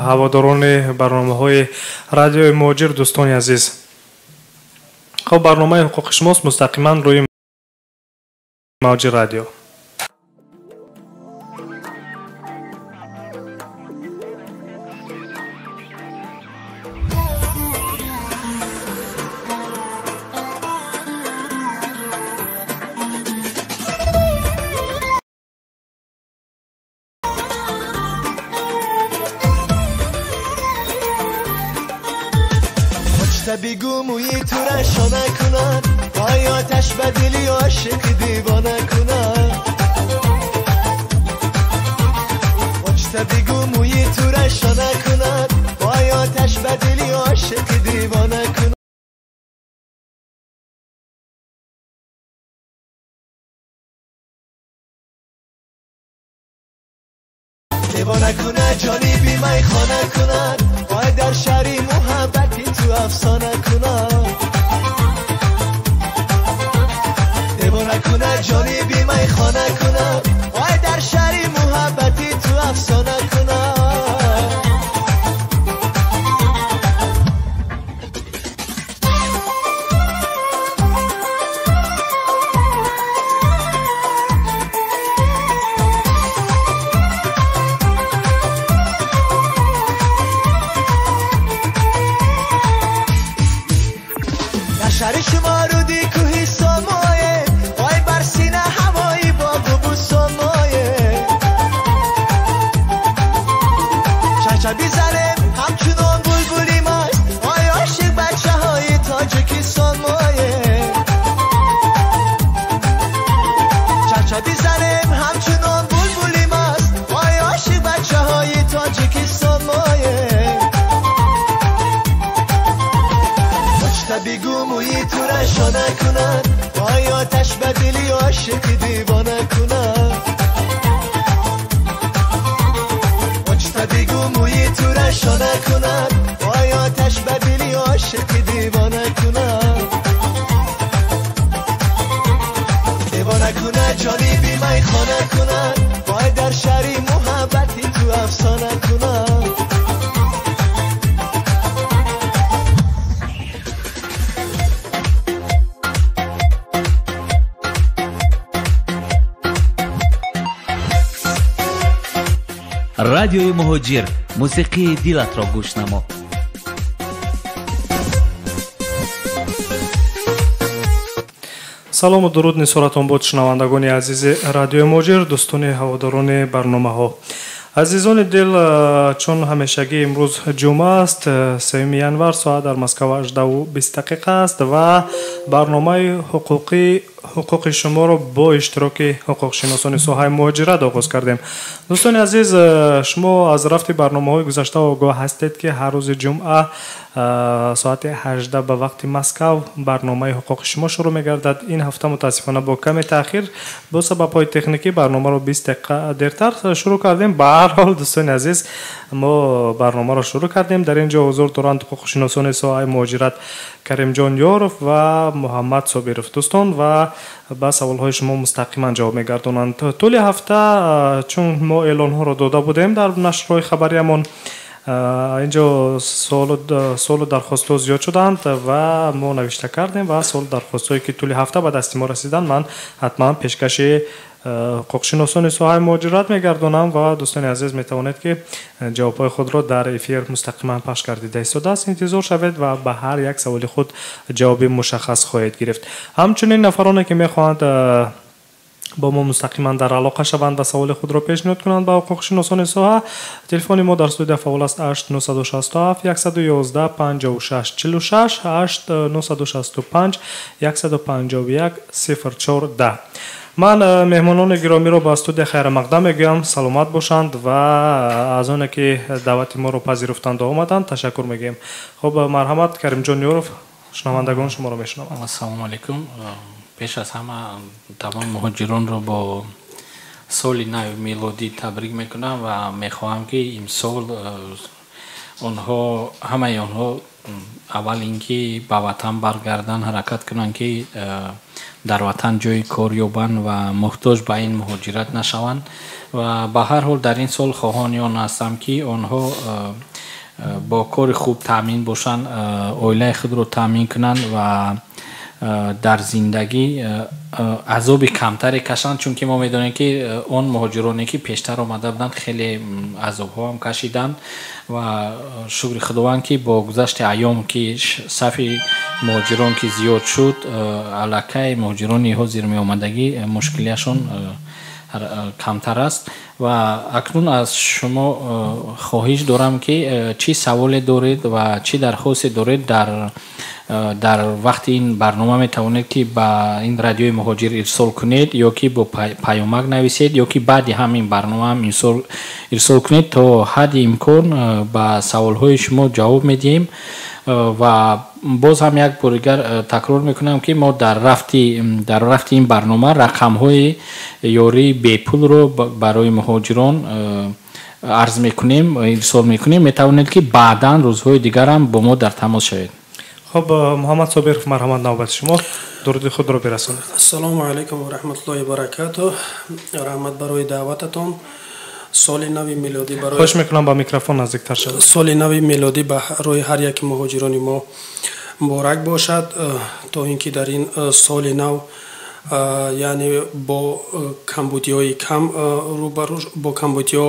ҳаводорони барномаҳои радиои Муҳоҷир, дӯстони азиз. Хоб, барномаи ҳуқуқи шумост мустақиман рӯи мавҷи радио. بگو موی تو را شانه کند، وای آتش به دلی عاشق دیوانه کند. واجتا بگو موی تو را شانه کند، وای آتش به دلی عاشق دیوانه کند. دیوانه کند جانی بی میخانه کند، وای در شهری محبتی تو افسانه کند. دیوانه کند جانی بی میخانه کند، وای در شهری محبتی تو افسانه کند. شهر شما رو دی کوهی سامایه، وای بر سینه هوایی باغ و بوستان مایه. چچا بیزنم همچنان بلبلی ماست، وای عاشق بچه های تاجیکستان مایه. چچا بیزنم همچنان بلبلی ماست، وای عاشق بچه های تاجیکستان مایه. بگو موی تو را شانه کند، وای آتش به دلی عاشق دیوانه کند. واجتا بگو موی تو را شانه کند، وای آتش به دلی عاشق دیوانه کند. دیوانه کند جانی بی میخانه کند، وای در شهری محبتی تو افسانه کند. Радиои Муҳоҷир, мусиқии дилатро гӯш намо. Салому дуруд нисоратон бод, шунавандагони азизи радиои Муҳоҷир, дӯстони ҳаводорони барномаҳо. Азизони дил, чун ҳамешагӣ имрӯз ҷумъа аст, 3 январ, соат дар Москва 18:20 аст ва барномаи ҳуқуқи шуморо бо иштироки ҳуқуқшиносони соҳаи муҳоҷират оғоз кардем. Дӯстони азиз, шумо аз рафти барномаҳои гузашта огоҳ ҳастед, ки ҳар рӯзи ҷумъа соати 18 ба вақти Москав барномаи ҳуқуқи шумо шурӯъ мегардад. Ин ҳафта мутаассифона бо каме таъхир бо сабабҳои техникӣ барномаро 20 дақиқа дертар шурӯъ кардем. Ба ҳар ҳол, дӯстони азиз, мо барномаро шурӯъ кардем. Дар ин ҷо ҳузур доранд ҳуқуқшиносони соҳаи муҳоҷират Каримҷон Ёров ва Муҳаммад Собиров. Дӯстон, ва ба саволҳои шумо мустақиман ҷавоб мегардонанд. Тӯли ҳафта, чун мо эълонҳоро дода будем дар нашрҳои хабариямон, инҷо суолу дархостҳо зиёд шуданд ва мо навишта кардем ва суолу дархостҳое ки тӯли ҳафта ба дасти мо расиданд, ман ҳатман пешкаши ҳуқуқшиносони соҳаи муҳоҷират мегардонам ва дӯстони азиз метавонед, ки ҷавобҳои худро дар эфир мустақиман пахш гардида истодааст. Интизор шавед ва ба ҳар як саволи худ ҷавоби мушаххас хоҳед гирифт. Ҳамчунин нафароне ки мехоҳанд бо мо мустақиман дар алоқа шаванд ва саволи худро пешниҳод кунанд ба ҳуқуқшиносони соҳа, телефони мо дар студия фаъол аст: 8 967 111 56 46, 8 965 151 04 10. Ман меҳмонони гиромиро ба студия хайрамақдам мегӯям. Саломат бошанд ва аз оне ки даъвати моро пазируфтанд омаданд, ташаккур мегӯем. Хуб, марҳамат, Каримҷон Ёров, шунавандагон шуморо мешунаванд. Ассалому алайкум. Пеш аз ҳама тамоми муҳоҷиронро бо соли нави милодӣ табрик мекунам ва мехоҳам, ки имсол онҳо, ҳамаи онҳо аввал ин ки ба ватан баргарданд, ҳаракат кунанд, ки дар ватан ҷои кор ёбанд ва муҳтоҷ ба ин муҳоҷират нашаванд. Ва ба ҳар ҳол дар ин сол хоҳони он ҳастам, ки онҳо бо кори хуб таъмин бошанд, оилаи худро таъмин кунанд ва дар зиндагӣ азоби камтаре кашанд, чунки мо медонем, ки он муҳоҷироне, ки пештар омада буданд, хеле азобҳоам кашиданд. Ва шукри Худованд, ки бо гузашти айём, ки сафи муҳоҷирон ки зиёд шуд, аллакай муҳоҷирони ҳозир меомадагӣ мушкилиашон камтар аст. Ва акнун аз шумо хоҳиш дорам, ки чӣ саволе доред ва чӣ дархосте доред, дар вақти ин барнома метавонед, ки ба ин Радиои Муҳоҷир ирсол кунед ё ки бо паёмак нависед, ё ки баъди ҳамин барномаам ирсол кунед. То ҳадди имкон ба саволҳои шумо ҷавоб медиҳем. Ва боз ҳам як бори дигар такрор мекунам, ки мо дар рафти ин барнома рақамҳои ёрии бепулро барои муҳоҷирон арз мекунем, ирсол мекунем. Метавонед, ки баъдан рӯзҳои дигарам бо мо дар тамос шавед. Хуб, Муҳаммад Собиров, марҳамат, навбати шумо, дуруди худро бирасонед. Ассалому алайкум ва раҳматуллоҳи баракатуҳ. Раҳмат барои даъвататон. Соли нави мелодӣ барои Хоҳиш мекунам, ба микрофон наздиктар шавед. Соли нави мелодӣ барои ҳар яки муҳоҷирони мо муборак бошад, то ин ки дар ин соли нав, яъне бо камбудиҳои кам, бо камбудиҳо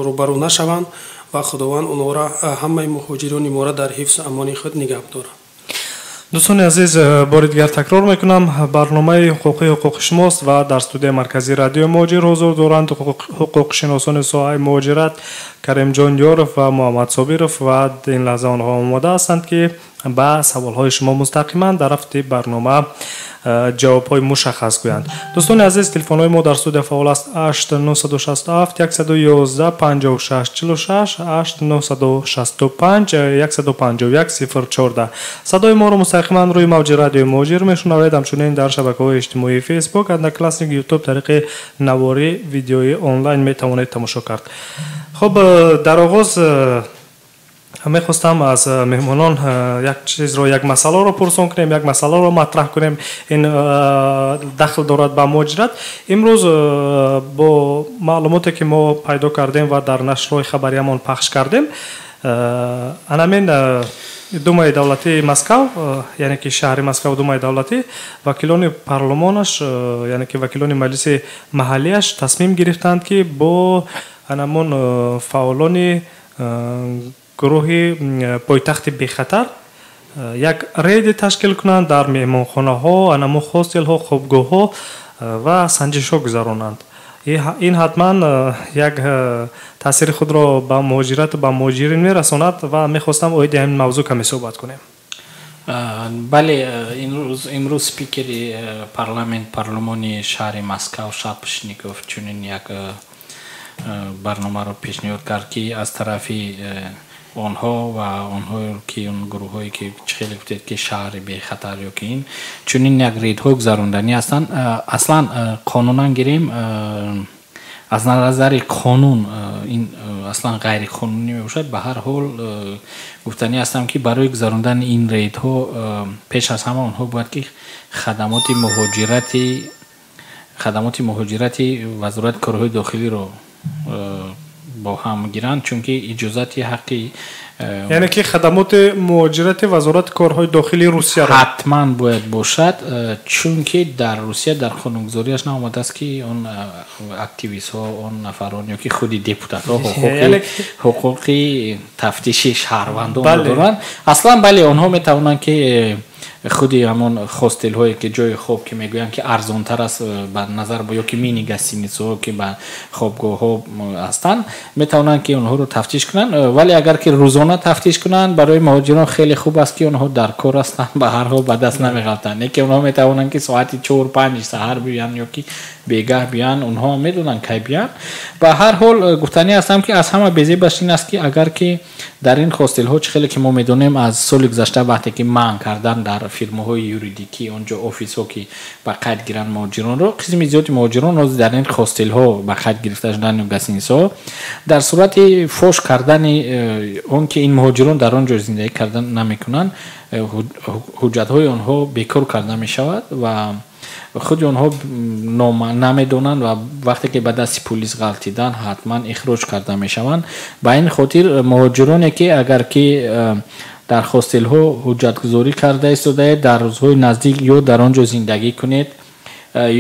рӯбарӯ нашаванд ва Худованд онҳоро, ҳамаи муҳоҷирони моро дар ҳифзу амони худ нигаҳ дорад. Дӯстони азиз, бори дигар такрор мекунам, барномаи ҳуқуқии «Ҳуқуқи шумост» ва дар студияи марказии Радиои Муҳоҷир ҳузур доранд ҳуқуқшиносони соҳаи муҳоҷират Каримҷон Ёров ва Муҳаммад Собиров. Ва ин лаҳза онҳо омода ҳастанд, ки ба саволҳои шумо мустақиман дар рафти барнома ҷавобҳои мушаххас гӯянд. Дӯстони азиз, телефонҳои мо дар студия фаъол аст: 8 967 111 56 46, 8 965 151 014. Садои моро мустақиман рӯи мавҷи Радиои Муҳоҷир мешунавед, ҳамчунин дар шабакаҳои иҷтимоии Фейсбук, Одноклассник, Ютуб тариқи навори видеои онлайн метавонед тамошо кард. Хуб, дар оғоз мехостам аз меҳмонон як чизро, як масъаларо пурсон кунем, як масъаларо матраҳ кунем. Ин дахл дорад ба муҳоҷират. Имрӯз бо маълумоте, ки мо пайдо кардем ва дар нашрҳои хабариямон пахш кардем, анамин Думаи давлатии Москав, яъне ки шаҳри Москав, Думаи давлатӣ, вакилони парлумонаш, яъне ки вакилони маҷлиси маҳаллиаш тасмим гирифтанд, ки бо анамон фаъолони гурӯҳи «Пойтахти бехатар» як рейде ташкил кунанд дар меҳмонхонаҳо, анамон хостелҳо, хобгоҳҳо ва санҷишҳо гузаронанд. Ин ҳатман як таъсири худро ба муҳоҷирату ба муҳоҷирин мерасонад ва мехостам оиди ҳамин мавзӯъ каме суҳбат кунем. Бале, имрӯз спикери парламент, парлумони шаҳри Москав Шапошников чунин як барномаро пешниҳод кард, ки аз тарафи онҳо ва онҳое ки он гурӯҳҳое ки хеле гуфтед, ки шаҳри бехатар ё ки ин чунин як рейдҳо гузаронданӣ ҳастанд. Аслан қонунан гирем, аз назари қонун ин аслан ғайриқонунӣ мебошад. Ба ҳар ҳол, гуфтанӣ ҳастам, ки барои гузарондани ин рейдҳо пеш аз ҳама онҳо бояд ки хадамоти муҳоҷирати Вазорати корҳои дохилиро бо ҳам гиранд, чунки иҷозати ҳаққи Яъне ки хадамоти муҳоҷирати Вазорати корҳои дохилии Русияро. Ҳатман бояд бошад, чунки дар Русия дар қонунгузориаш наомадааст, ки он активистҳо, он нафарон ё ки худи депутатҳо ҳуқуқи тафтиши шаҳрвандонро доранд. Аслан, бале, онҳо метавонанд, ки худи ҳамон хостелҳое, ки ҷои хоб, ки мегӯянд, ки арзонтар аст ба назар ё ки мини гостиницаҳо, ки ба хобгоҳҳо ҳастанд, метавонанд, ки онҳоро тафтиш кунанд. Вале агар ки рӯзона тафтиш кунанд, барои муҳоҷирон хеле хуб аст, ки онҳо дар кор ҳастанд, ба ҳар ҳол ба даст намеғалтанд. Не ки онҳо метавонанд, ки соати 4-5 саҳар биёянд ё ки бегаҳ биёянд, онҳо медонанд, кай биёянд. Ба ҳар ҳол, гуфтанӣ ҳастам, ки аз ҳама безебаш ин аст, ки агар ки дар ин хостелҳо, чӣ хеле ки мо медонем, аз соли гузашта, вақте ки манъ кардан дар фирмаҳои юридикӣ, онҷо офисҳо, ки ба қайд гиранд муҳоҷиронро, қисми зиёди муҳоҷирон ҳозир дар ин хостелҳо ба қайд гирифта шуданд ё гостиницаҳо. Дар сурати фош кардани он ки ин муҳоҷирон дар он ҷо зиндагӣ кардан намекунанд, ҳуҷҷатҳои онҳо бекор карда мешавад. Ва Худи онҳо намедонанд ва вақте ки ба дасти пулис ғалтидан, ҳатман ихроҷ карда мешаванд. Ба ин хотир муҳоҷироне ки агар ки дар хостелҳо ҳуҷҷатгузорӣ карда истодаед, дар рӯзҳои наздик ё дар он ҷо зиндагӣ кунед,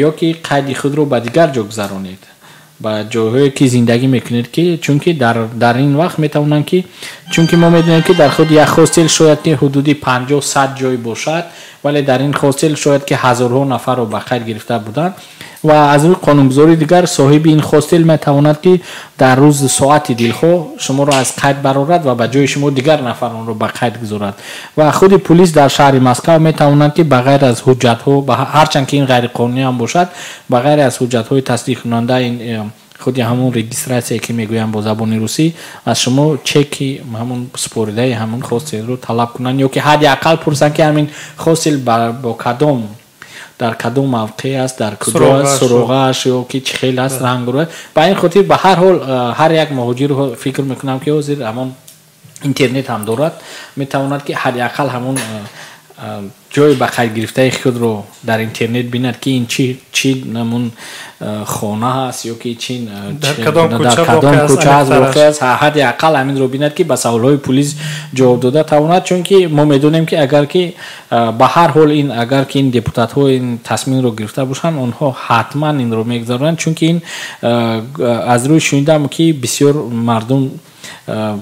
ё ки қайди худро ба дигар ҷо гузаронед, ба ҷойҳое ки зиндагӣ мекунед, ки чунки дар ин вақт метавонанд ки, чунки мо медонем ки дар худи як хостел шояд ки ҳудуди 50-100 ҷой бошад, вале дар ин хостел шояд ки ҳазорҳо нафарро ба қайд гирифта буданд ва аз рӯи қонунгузории дигар соҳиби ин хостел метавонад ки дар рӯз соати дилхоҳ шуморо аз қайд барорад ва ба ҷои шумо дигар нафаронро ба қайд гузорад. Ва худи пулис дар шаҳри Москва метавонад ки ба ғайр аз ҳуҷҷатҳо, ҳарчанд ки ин ғайриқонунӣ ҳам бошад, ба ғайр аз ҳуҷҷатҳои тасдиқкунанда ин худи ҳамон регистрация ки мегӯям бо забони русӣ, аз шумо чеки ҳамон супоридаи ҳамон хостелро талаб кунанд ё ки ҳадди ақал пурсанд ки ҳамин хостел бо кадом, дар кадом мавқеъ аст, дар куҷо аст, суроғааш ё ки чӣ хел аст, рангу. Ба ин хотир ба ҳар ҳол ҳар як муҳоҷир фикр мекунам ки ҳозир ҳамон интернет ҳам дорад, метавонад ки ҳадди ақал ҳамон ҷои ба қайд гирифтаи худро дар интернет бинад ки ин чӣ намун хона ҳаст ё ки чи дар кадом кӯча аст, воқеъ аст. Ҳадди ақал ҳаминро бинад ки ба саволҳои пулис ҷавоб дода тавонад, чунки мо медонем ки агар ки ба ҳар ҳол ин агар ки ин депутатҳо ин тасмимро гирифта бошанд, онҳо ҳатман инро мегузаронанд, чунки ин аз рӯи шунидам ки бисёр мардум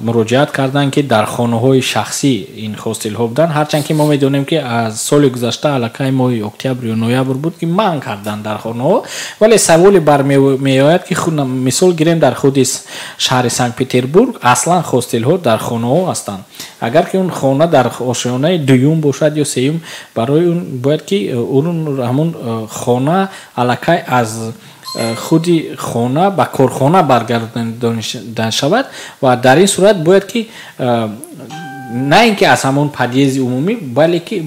муроҷиат карданд ки дар хонаҳои шахсӣ ин хостелҳо буданд. Ҳарчанд ки мо медонем ки аз соли гузашта аллакай моҳи октябр ё ноябр буд ки манъ карданд дар хонаҳо, вале саволе бармеояд ки мисол гирем дар худи шаҳри Санкт-Петербург аслан хостелҳо дар хонаҳо ҳастанд. Агар ки он хона дар ошёнаи дуюм бошад ё сеюм, барои он бояд ки ҳамон хона аллакай аз худи хона ба корхона баргардонида шавад ва дар ин сурат бояд ки на ин ки аз ҳамон подъезди умумӣ, бале ки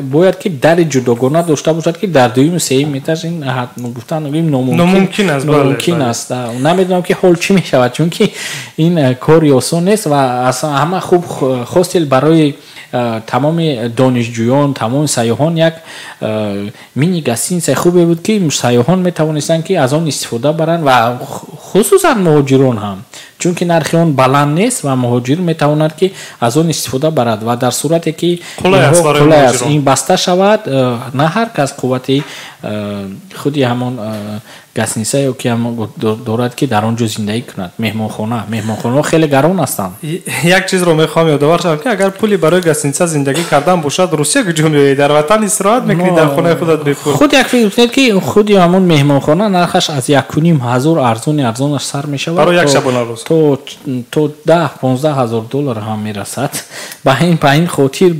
бояд ки дари ҷудогона дошта бошад ки дар дуюму сеюм этаж ин гуфтан номумкин аст. Номумкин аст. Намедонам ки ҳол чӣ мешавад, чунки ин кори осон нест ва ҳама хуб хостел барои тамоми донишҷӯён, тамоми сайёҳон як мини гостиницаи хубе буд ки сайёҳон метавонистанд ки аз он истифода баранд ва хусусан муҳоҷирон ҳам, чунки нархи он баланд нест ва муҳоҷир метавонад ки аз он истифода барад ва дар сурате ки қулай аст ин баста шавад, на ҳар кас қуввати худи ҳамон гостиница ё ки дорад ки дар он ҷо зиндагӣ кунад. Меҳмонхонаҳо хеле гарон ҳастанд. Як чизро мехоҳам ёдовар шавам ки агар пули барои гостиница зиндагӣ кардан бошад, Русия куҷо меоӣ? Дар ватан истироҳат мекунӣ, дар хонаи худат бепул. Худ як фикр кунед ки худи ҳамон меҳмонхона нархаш аз 1500 арзони арзонаш сар мешавад барои як шабонарӯз то 10-15 ҳазор доллар ҳам мерасад. Ба ин хотир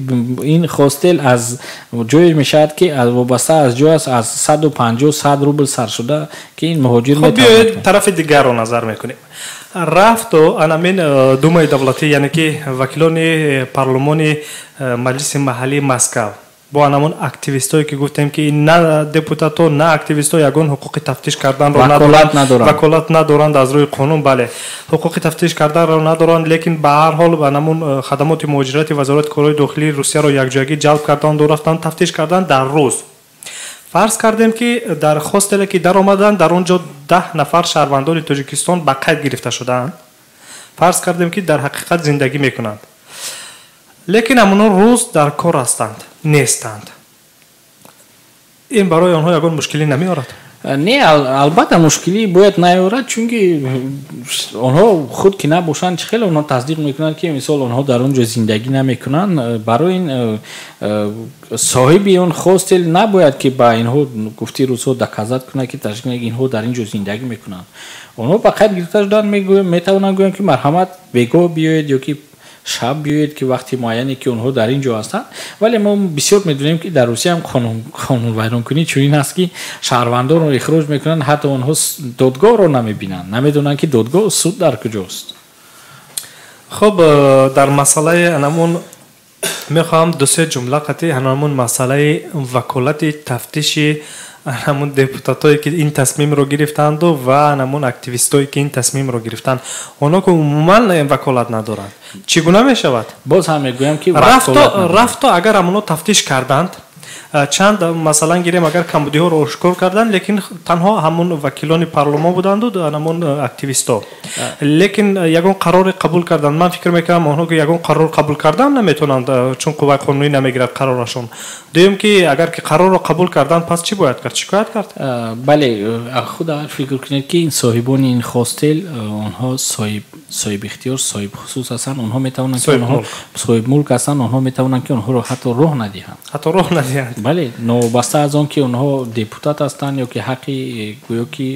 ин хостел аз ҷое мешавад ки вобаста аз ҷой аст, аз 150-100 рубл сар шуда ки ин муҳоҷир метавонад. Биёед тарафи дигарро назар мекунем. Рафту анамин Думаи давлатӣ, яъне ки вакилони парлумони маҷлиси маҳаллии Москав бо анамон активистое ки гуфтем ки на депутатҳо, на активистҳо ягон ҳуқуқи тафтиш карданро надоранд, ваколат надоранд аз рӯи қонун, бале, ҳуқуқи тафтиш карданро надоранд, лекин ба ҳар ҳол анамон хадамоти муҳоҷирати Вазорати корҳои дохилии Русияро якҷоягӣ ҷалб карданду рафтанд тафтиш кардан дар рӯз. Фарз кардем ки дар хостеле ки даромаданд, дар он ҷо 10 нафар шаҳрвандони Тоҷикистон ба қайд гирифта шудаанд. Фарз кардем ки дар ҳақиқат зиндагӣ мекунанд, лекин ҳамоно рӯз дар кор ҳастанд, нестанд. Ин барои онҳо ягон мушкилӣ намеорад? Не, албатта мушкилӣ бояд наёрад, чунки онҳо худ ки набошанд, чӣ хеле онҳо тасдиқ мекунанд ки мисол онҳо дар он ҷо зиндагӣ намекунанд. Барои ин соҳиби он хостел набояд ки ба инҳо гуфти рӯзҳо доказат кунад ки ташкил инҳо дар ин ҷо зиндагӣ мекунанд. Онҳо ба қайд гирифта шуданд, метавонанд гӯянд ки марҳамат бегоҳ биёед ё ки шаб биёед ки вақти муайяне ки онҳо дар ин ҷо ҳастанд. Вале мо бисёр медонем ки дар Русия ҳам қонунвайронкунӣ чунин аст ки шаҳрвандонро ихроҷ мекунанд, ҳатто онҳо додгоҳро намебинанд, намедонанд ки додгоҳ суд дар куҷост. Хуб, дар масъалаи анамон мехоҳам ду-се ҷумла қатъи анамон масъалаи ваколати тафтиши ҳамон депутатое ки ин тасмимро гирифтанду ва ҳамон активистое ки ин тасмимро гирифтанд, онҳо ки умуман ваколат надоранд, чӣ гуна мешавад? Боз ҳам мегӯям ки рафто агар ҳамонҳо тафтиш карданд, Чанд масалан гирем, агар камбудиҳоро ошкор карданд, лекин танҳо ҳамон вакилони парлумон буданду ҳамон активистҳо, лекин ягон қароре қабул карданд? Ман фикр мекунам, онҳо ки ягон қарор қабул кардан наметавонанд, чун қувваи қонунӣ намегирад қарорашон. Дуюм, ки агар ки қарорро қабул карданд, пас чӣ бояд кард, шикоят кард? Бале, худ агар фикр кунед, ки ин соҳибони ин хостел, онҳо соҳиби ихтиёр, соҳиби хусус ҳастанд, онҳо метавонанд, онҳо соҳиби мулк ҳастанд, онҳо метавонанд, ки онҳоро ҳатто роҳ надиҳанд. Ҳатто роҳ надиҳанд. Бале, новобаста аз он ки онҳо депутат ҳастанд ё ки ҳаққи гӯё ки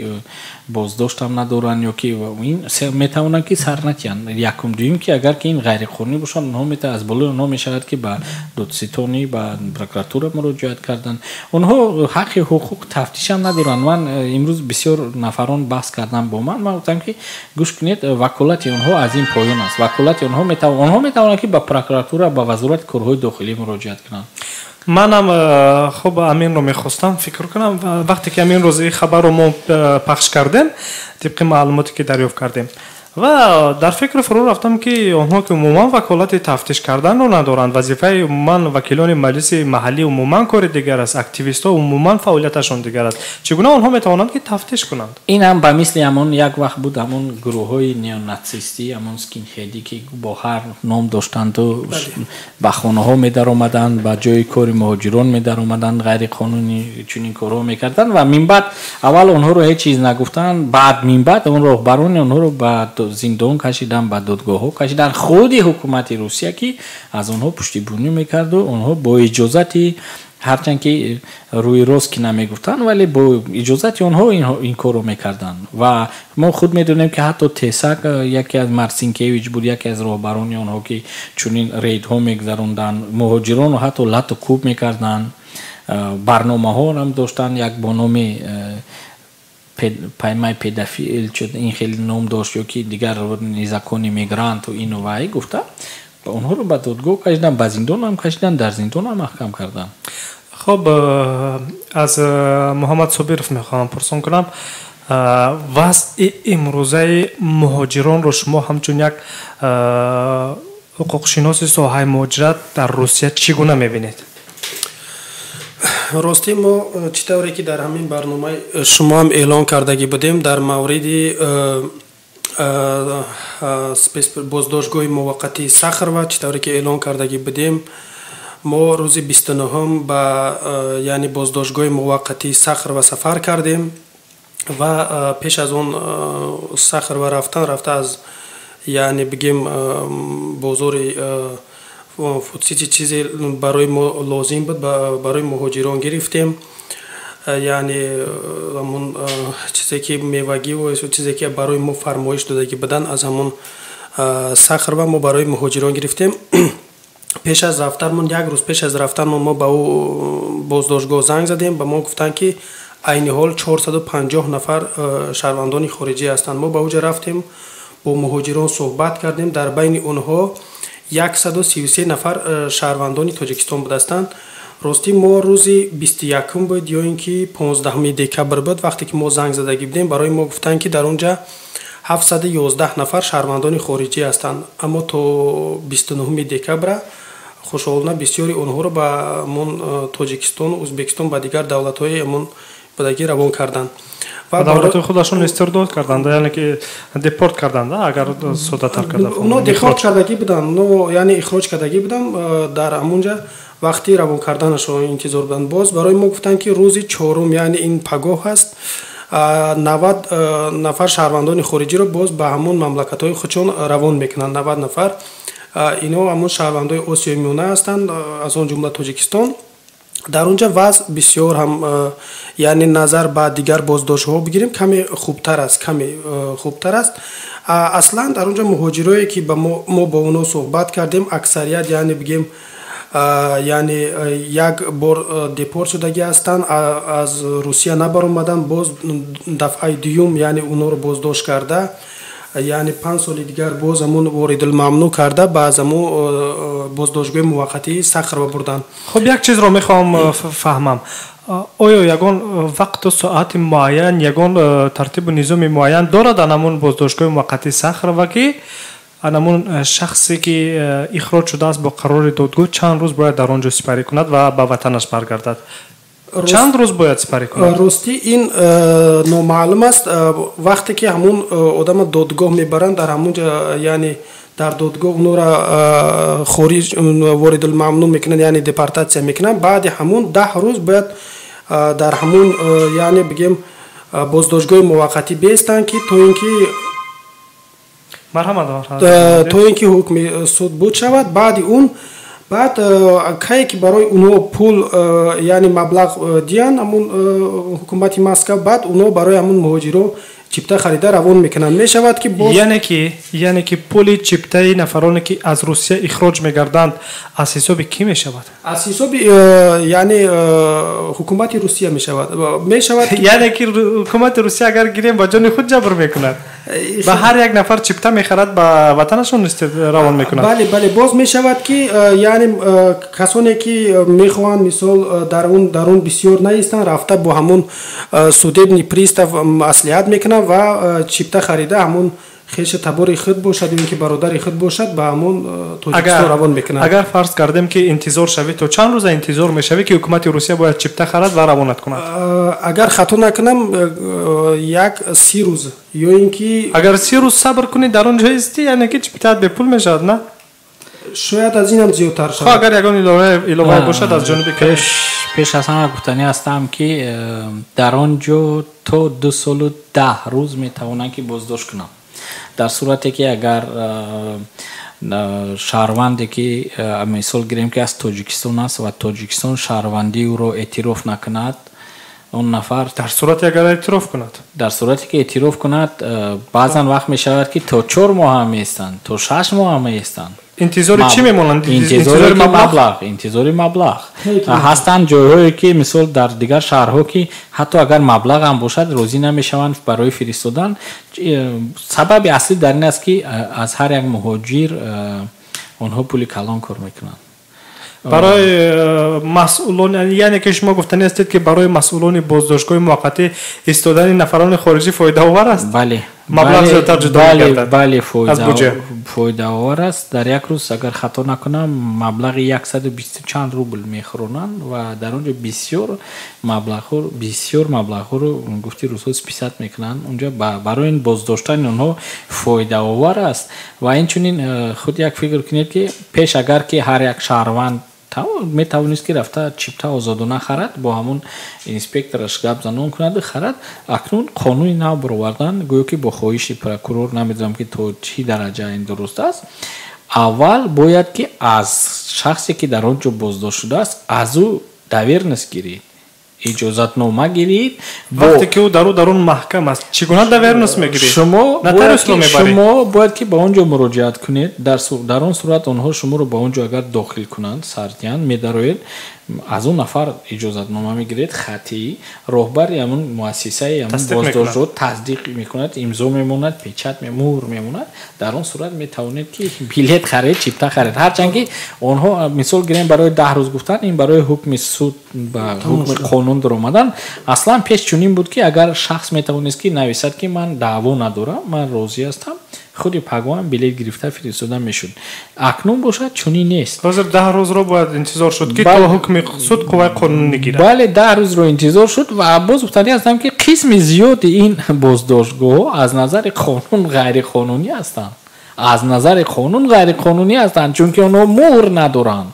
боздоштам надоранд, ё ки ин метавонанд, ки сар натиҳанд. Якум. Дуюм, ки агар ки ин ғайриқонунӣ бошанд, онҳо аз болои онҳо мешавад, ки ба додситонӣ, ба прокуратура муроҷиат карданд. Онҳо ҳаққи ҳуқуқ тафтишам надоранд. Ман имрӯз бисёр нафарон баҳс кардам бо ман. Ман гуфтам, ки гӯш кунед, ваколати онҳо аз ин поён аст. Ваколати онҳо, онҳо метавонанд, ки ба прокуратура, ба Вазорати корҳои дохилӣ муроҷиат кунанд. Манам хуб аминро мехостам фикр кунам. Вақте ки амин рӯз ин хабарро мо пахш кардем, тибқи маълумоте ки дарёфт кардем, ва дар фикр фурӯ рафтам, ки онҳо ки умуман ваколати тафтиш карданро надоранд, вазифаи умуман вакилони маҷлиси маҳаллӣ умуман кори дигар аст, активистҳо умуман фаъолияташон дигар аст. Чӣ гуна онҳо метавонанд, ки тафтиш кунанд? Ин ҳам ба мисли ҳамон як вақт буд, ҳамон гурӯҳҳои неонатсистӣ, ҳамон скинхедӣ, ки бо ҳар ном доштанду ба хонаҳо медаромаданд, ба ҷои кори муҳоҷирон медаромаданд, ғайриқонунӣ чунин корҳо мекарданд. Ва минбаъд аввал онҳоро ҳеҷ чиз нагуфтанд, баъд минбаъд он роҳбарони онҳоро ба зиндон кашидан, ба додгоҳҳо кашидан. Худи ҳукумати Русия, ки аз онҳо пуштибонӣ мекарду, онҳо бо иҷозати, ҳарчанд ки рӯи рост ки намегуфтанд, вале бо иҷозати онҳо ин корро мекарданд. Ва мо худ медонем, ки ҳатто Тесак, яке аз Марсинкевич буд, яке аз роҳбарони онҳо, ки чунин рейдҳо мегузаронданд, муҳоҷиронро ҳатто лату кӯб мекарданд. Барномаҳоам доштанд, як бо номи «Поймай педофил», ин хеле ном дошт, ё ки дигар «Незаконный мигрант»у ину вай гуфта, онҳоро ба додгоҳ кашидан, ба зиндонам кашидан, дар зиндонам маҳкам карданд. Хуб, аз Муҳаммад Собиров мехоҳам пурсон кунам. Вазъи имрӯзаи муҳоҷиронро шумо ҳамчун як ҳуқуқшиноси соҳаи муҳоҷират дар Русия чӣ гуна мебинед? Ростӣ, мо чӣ тавре ки дар ҳамин барномаи шумоам эълон кардагӣ будем, дар мавриди боздоштгоҳи муваққатии Сахарова, чӣ тавре ки эълон кардагӣ будем, мо рӯзи 29-ум ба яъне боздоштгоҳи муваққатии Сахарова сафар кардем. Ва пеш аз он Сахарова рафтан, рафта аз, яъне бигем, бозори Фудсити чизе барои мо лозим буд, барои муҳоҷирон гирифтем, яъне ҳамон чизе ки мевагиву чизе ки барои мо фармоиш додагӣ буданд, аз ҳамон Сахарова мо барои муҳоҷирон гирифтем. Пеш аз рафтанмон, як рӯз пеш аз рафтанмон, мо ба ӯ боздоштгоҳ занг задем. Ба мо гуфтанд, ки айни ҳол 450 нафар шаҳрвандони хориҷӣ ҳастанд. Мо ба ӯҷа рафтем, бо муҳоҷирон суҳбат кардем. Дар байни онҳо 133 нафар шаҳрвандони Тоҷикистон будастанд. Ростӣ, мо рӯзи 21-ум буд ё ин ки 15 декабр буд, вақте ки мо занг задагӣ будем, барои мо гуфтанд, ки дар он ҷа 711 нафар шаҳрвандони хориҷӣ ҳастанд. Аммо то 29 декабра хушҳолона бисёри онҳоро ба ҳамон Тоҷикистону Ӯзбекистон, ба дигар давлатҳои ҳамон будагӣ равон карданд. Ва давлатҳои худашон истирдод карданд, яъне ки депорт карданд, агар соддатар карда. Онҳо депорт кардагӣ буданд, онҳо яъне ихроҷ кардагӣ буданд, дар ҳамонҷа вақти равон карданашон интизор буданд. Боз барои мо гуфтанд, ки рӯзи чорум, яъне ин пагоҳ аст, 90 нафар шаҳрвандони хориҷиро боз ба ҳамон мамлакатҳои худшон равон мекунанд. 90 нафар ино ҳамон шаҳрвандои Осиёи Миёна ҳастанд, аз он ҷумла Тоҷикистон. Дар он ҷа вазъ бисёр ҳам, яъне назар ба дигар боздоштҳо бигирем, каме хубтар аст, каме хубтар аст. Аслан дар он ҷа муҳоҷирое ки ба мо бо онҳо суҳбат кардем, аксарият, яъне бигем, яъне як бор депорт шудагӣ ҳастанд, аз Русия набаромаданд, боз дафъаи дуюм яъне онҳоро боздошт карда, яъне 5 соли дигар боз ҳамон воридулмамнӯъ карда, ба аз ҳамон боздоштгоҳи муваққатии Сахарова бурданд. Хуб, як чизро мехоҳам фаҳмам. Оё ягон вақту соати муайян, ягон тартибу низоми муайян дорад ан ҳамон боздоштгоҳи муваққатии Сахарова, ки Анамун шахсе ки ихроҷ шудааст бо қарори додгоҳ, чанд рӯз бояд дар он ҷо сипарӣ кунад ва ба ватанаш баргардад? Чанд рӯз бояд сипарӣ кунад? Ростӣ, ин номаълум аст. Вақте ки ҳамун одама додгоҳ мебаранд, дар ҳамун ҷо, яъне дар додгоҳ онро хориҷ, воридулмамнӯъ мекунанд, яъне депортатсия мекунанд. Баъди ҳамун 10 рӯз бояд дар ҳамун, яъне бигем, боздоштгоҳи муваққатӣ беистанд, ки то ин ки Марҳамат. То ин ки ҳукми суд буд шавад. Баъди он баъд кае ки барои онҳо пул, яъне маблағ диҳанд ҳамун ҳукумати Москав, баъд онҳо барои ҳамун муҳоҷиро чипта харида равон мекунанд. Мешавад, ки боз Яъне ки пули чиптаи нафароне, ки аз Русия ихроҷ мегарданд, аз ҳисоби кӣ мешавад? Аз ҳисоби, яъне ҳукумати Русия мешавад. Яъне ки ҳукумати Русия, агар гирем, ба ҷони худ ҷабр мекунад, ба ҳар як нафар чипта мехарад, ба ватанашон равон мекунад. Бале, боз мешавад, ки яъне касоне ки мехоҳанд, мисол, дар он бисёр наистанд, рафта бо ҳамун судебный пристав маслиҳат мекунанд ва чипта харида, ҳамун хеша табори худ бошад ё ин ки бародари худ бошад, ба ҳамун Тоҷикистон равон мекунанд. Агар фарз кардем, ки интизор шавӣ, то чанд рӯза интизор мешавӣ, ки ҳукумати Русия бояд чипта харад ва равонат кунад? Агар хато накунам, як 30 рӯз ё ин ки Агар 30 рӯз сабр кунӣ, дар он ҷо истӣ, яъне ки чиптаат бепул мешавад, на? Шояд аз инам зиёдтар Хо шавад. Агар ягон иловае бошад аз ҷониби Пеш аз ҳама гуфтанӣ ҳастам, ки дар он ҷо то 2 солу 10 рӯз метавонанд, ки боздошт кунанд, дар сурате ки агар шаҳрванде ки, мисол гирем, ки аз Тоҷикистон аст ва Тоҷикистон шаҳрвандии ӯро эътироф накунад, он нафар Дар сурате агар эътироф кунад? Дар сурате ки эътироф кунад, баъзан вақт мешавад, ки то 4 моҳ ҳам меистанд, то 6 моҳ ҳам меистанд. Интизори чӣ мемонанд? Интизори маблағ, интизори маблағ ҳастанд. Ҷойҳое ки, мисол, дар дигар шаҳрҳо, ки ҳатто агар маблағ ҳам бошад, розӣ намешаванд барои фиристодан. Сабаби аслӣ дар ин аст, ки аз ҳар як муҳоҷир онҳо пули калон кор мекунанд. Барои масъулон, яъне ки шумо гуфтанӣ ҳастед, ки барои масъулони боздоштгоҳи муваққатӣ истодани нафарони хориҷӣ фоидаовар аст? Бале. Маблағ зиёдтар ҷудо мегардад. Бале. Аз буҷа. Фоидаовар аст. Дар як рӯз, агар хато накунам, маблағи яксаду бисту чанд рубл мехӯронанд ва дар он ҷо бисёр маблағҳоро, гуфти рӯзҳо, списать мекунанд. Унҷо барои ин боздоштани онҳо фоидаовар аст. Ва инчунин худ як фикр кунед, ки пеш агар ки ҳар як шаҳрванд метавонист, ки рафта чипта озодона харад, бо ҳамун инспектораш гап занон кунаду харад, акнун қонуни нав баровардан, гӯё ки бо хоҳиши прокурор, намедонам, ки то чӣ дараҷа ин дуруст аст, аввал бояд ки аз шахсе, ки дар он ҷо боздошт шудааст, аз ӯ доверенность гирид, иҷозатнома гирид. Вақте ки ӯ дар он маҳкам аст, чӣ гуна доверенность мегирӣ? Шумо бояд ки ба он ҷо муроҷиат кунед. Дар он сурат онҳо шуморо ба он ҷо агар дохил кунанд, сардиҳанд, медароед, аз он нафар иҷозатнома мегиред хатӣ, роҳбари ҳамун муассисаи ҳамун боздоштро тасдиқ мекунад, имзо мемонад, печать, муҳр мемонад. Дар он сурат метавонед, ки билет харед, чипта харед. Ҳарчанд ки онҳо, мисол гирем, барои 10 рӯз гуфтан, ин барои ҳукми суд, ба ҳукми қонун даромадан. Аслан пеш чунин буд, ки агар шахс метавонист, ки нависад, ки ман даъво надорам, ман розӣ ҳастам, худи пагоҳам билет гирифта фиристода мешуд. Акнун бошад, чунин нест. Ҳозир 10 рӯзро бояд интизор шуд, ки то ҳукми суд қувваи қонунӣ гирад. Бале, 10 рӯзро интизор шуд. Ва боз гуфтанӣ ҳастам, ки қисми зиёди ин боздоштгоҳҳо аз назари қонун ғайриқонунӣ ҳастанд, аз назари қонун ғайриқонунӣ ҳастанд, чунки онҳо муҳр надоранд,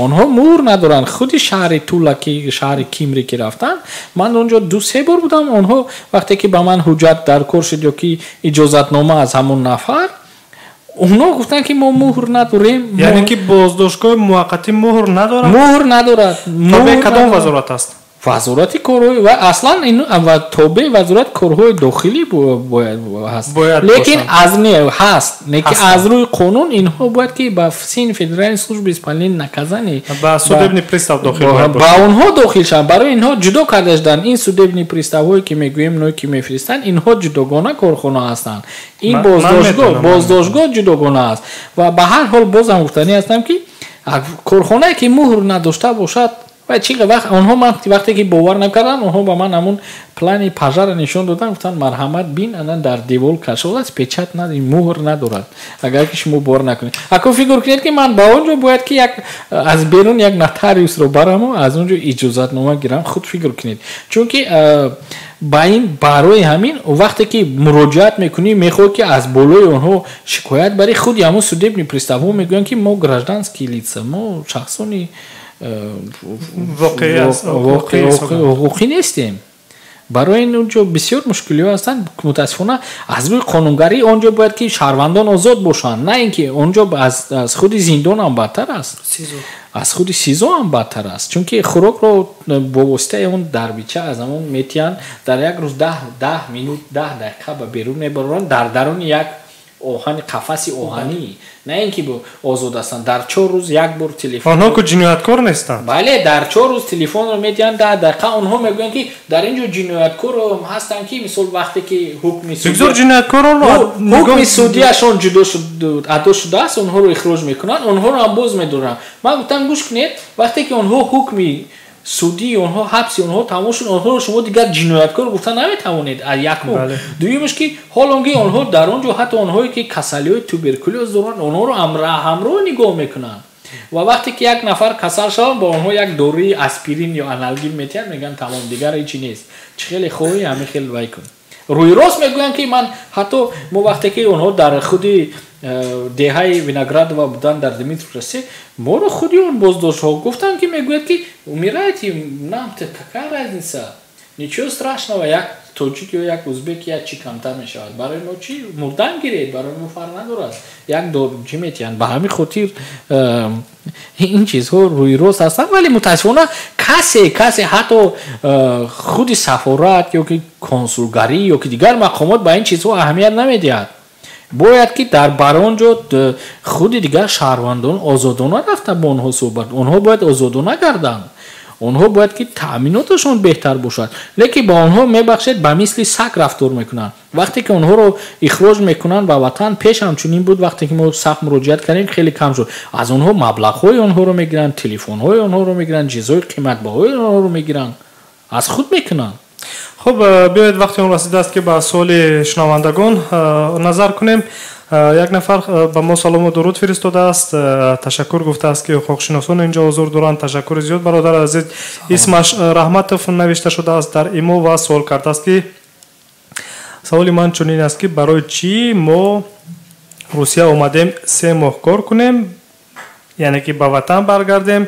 онҳо муҳр надоранд. Худи шаҳри Тула, ки шаҳри Кимре ки рафтанд, ман онҷо ду се бор будам. Онҳо вақте ки ба ман ҳуҷҷат дар кор шуд ё ки иҷозатнома аз ҳамон нафар, онҳо гуфтанд, ки мо муҳр надорем. Яъне ки боздоштгоҳи муваққатӣ муҳр надорад? Муҳр надорад. Тобеи кадом вазорат аст? Вазорати корҳои ва аслан ин ва тобеи Вазорати корҳои дохилӣ бояд ҳаст, лекин аз не ҳаст, лекин аз рӯи қонун инҳо бояд ки ба ФСИН, Федеральной службы исполнения наказаний, ба судебный пристав дохил. Ба онҳо дохил шаванд. Барои инҳо ҷудо карда шуданд. Ин судебный приставҳое, ки мегӯем, ное ки мефиристанд, инҳо ҷудогона корхона ҳастанд, ин боздоштгоҳ ҷудогона аст. Ва ба ҳар ҳол, бозам гуфтанӣ ҳастам, ки корхонае, ки муҳр надошта бошад. Ва чӣ вақт онҳо ман вақте ки бовар накардам, онҳо ба ман ҳамун плани пожара нишон доданд, гуфтанд марҳамат бин, ана дар девол кашол аст, печат надорад, муҳр надорад. Агар ки шумо бовар накунед. Ако фикр кунед ки ман ба он ҷо бояд ки як аз берун як нотариусро бараму аз он ҷо иҷозатнома гирам, худ фикр кунед. Чунки ба ин барои ҳамин вақте ки муроҷиат мекунӣ, мехоҳӣ ки аз болои онҳо шикоят барӣ, худи ҳамун судебный приставҳо мегӯянд ки мо гражданские лица, мо шахсони ҳуқуқӣ нестем. Барои ин онҷо бисёр мушкилиҳо ҳастанд. Мутаассифона аз рӯи қонунгарӣ онҷо бояд ки шаҳрвандон озод бошанд, на ин ки онҷо аз худи зиндон ҳам бадтар аст, аз худи СИЗО ҳам бадтар аст, чунки хӯрокро бо воситаи он дарбича аз ҳамон метиҳанд, дар як рӯз 10 минут 10 дақиқа ба берун мебароранд дар даруни як оҳани қафаси оҳанӣ, на ин ки озод ҳастанд. Дар 4 рӯз як бор телефон, онҳо ку ҷинояткор нестанд. Бале, дар 4 рӯз телефонро медиҳанд 10 дақиқа. Онҳо мегӯянд ки дар ин ҷо ҷинояткор ҳастанд ки мисол вақте ки ҳукми судияшон ҷудо адо шудааст, онҳоро ихроҷ мекунанд, онҳоро ҳам боз медоранд. Ман гуфтам гӯш кунед, вақте ки онҳо ҳукми судии онҳо, ҳабси онҳо тамом шуд, онҳоро шумо дигар ҷинояткор гуфта наметавонед. Якум. Дуюмаш ки ҳолон ки онҳо дар он ҷо ҳатто онҳое ки касалиҳои туберкулёз доранд, онҳоро ҳамроҳ нигоҳ мекунанд. Ва вақте ки як нафар касал шавад, ба онҳо як дорӯи аспирин ё аналгин метиҳанд, мегӯянд тамом, дигар ҳечи нест, чӣ хеле хоҳӣ ҳамин хел вай кун. Рӯи рост мегӯянд ки ман ҳатто мо вақте ки онҳо дар худи деҳаи Виноградова буданд дар Дмитровск, моро худи он боздоштҳо гуфтанд ки мегӯяд ки умираете, нам какая разница, ничего страшного, як тоҷик ё як узбек як чӣ камтар мешавад, барои мо чӣ мурдан гиред, барои мо фарқ надорад, як чӣ метиҳанд. Ба ҳамин хотир ин чизҳо рӯи рост ҳастанд, вале мутаассифона касе ҳатто худи сафорат ё ки консулгарӣ ё ки дигар мақомот ба ин чизҳо аҳамият намедиҳад. Бояд ки дар бар он ҷо худи дигар шаҳрвандон озодона рафта бо онҳо суҳбат, онҳо бояд озодона гарданд, онҳо бояд ки таъминоташон беҳтар бошад, лекин ба онҳо мебахшед ба мисли саг рафтор мекунанд. Вақте ки онҳоро ихроҷ мекунанд ба ватан, пеш ҳамчунин буд, вақте ки мо сахт муроҷиат кардем хеле кам шуд, аз онҳо маблағҳои онҳоро мегиранд, телефонҳои онҳоро мегиранд, чизҳои қиматбаҳои онҳоро мегиранд, аз худ мекунанд. Хуб, биёед вақти он расидааст ки ба суоли шунавандагон назар кунем. Як нафар ба мо салому дуруд фиристодааст, ташаккур гуфтааст ки ҳуқуқшиносон инҷо ҳузур доранд. Ташаккури зиёд, бародар азиз. Исмаш Раҳматов навишта шудааст дар имо ва суол кардааст ки саволи ман чунин аст ки барои чӣ мо Русия омадем 3 моҳ кор кунем, яъне ки ба ватан баргардем,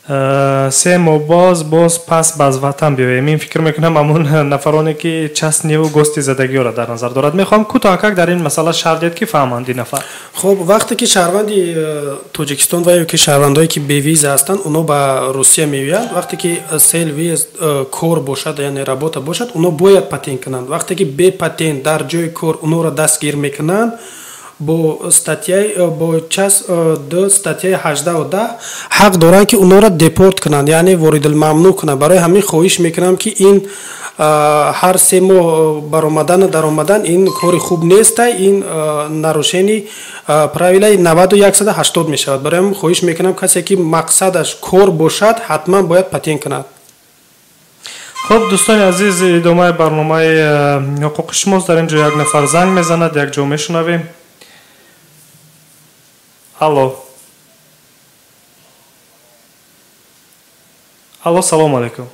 3 моҳ боз пас ба ватан биёем. Ин фикр мекунам ҳамон нафароне ки частниву гости задагиёро дар назар дорад. Мехоҳам кӯтоҳакак дар ин масъала шарҳ диҳед ки фаҳманд ин нафар. Хуб, вақте ки шаҳрванди Тоҷикистон ва ё ки шаҳрвандое ки бевиза ҳастанд, онҳо ба Русия меоянд. Вақте ки сел въезд кор бошад, яъне работа бошад, онҳо бояд патент кунанд. Вақте ки бе патент дар ҷои кор онҳоро дастгир мекунанд, бо статьяи бо час 2 статьяи 18 ҳақ доранд ки онҳоро депорт кунанд, яъне воридулмамнӯъ кунанд. Барои ҳамин хоҳиш мекунам ки ин ҳар 3 моҳ баромадану даромадан ин кори хуб нест, ин нарушени правилаи 9180 мешавад. Барои ҳамин хоҳиш мекунам касе ки мақсадаш кор бошад, ҳатман бояд патент кунад. Хуб, дӯстони азиз, идомаи барномаи ҳуқуқи шумост. Дар ин ҷо як нафар занг мезанад, як ҷо мешунавем. Алло. Алло, салом алейкум.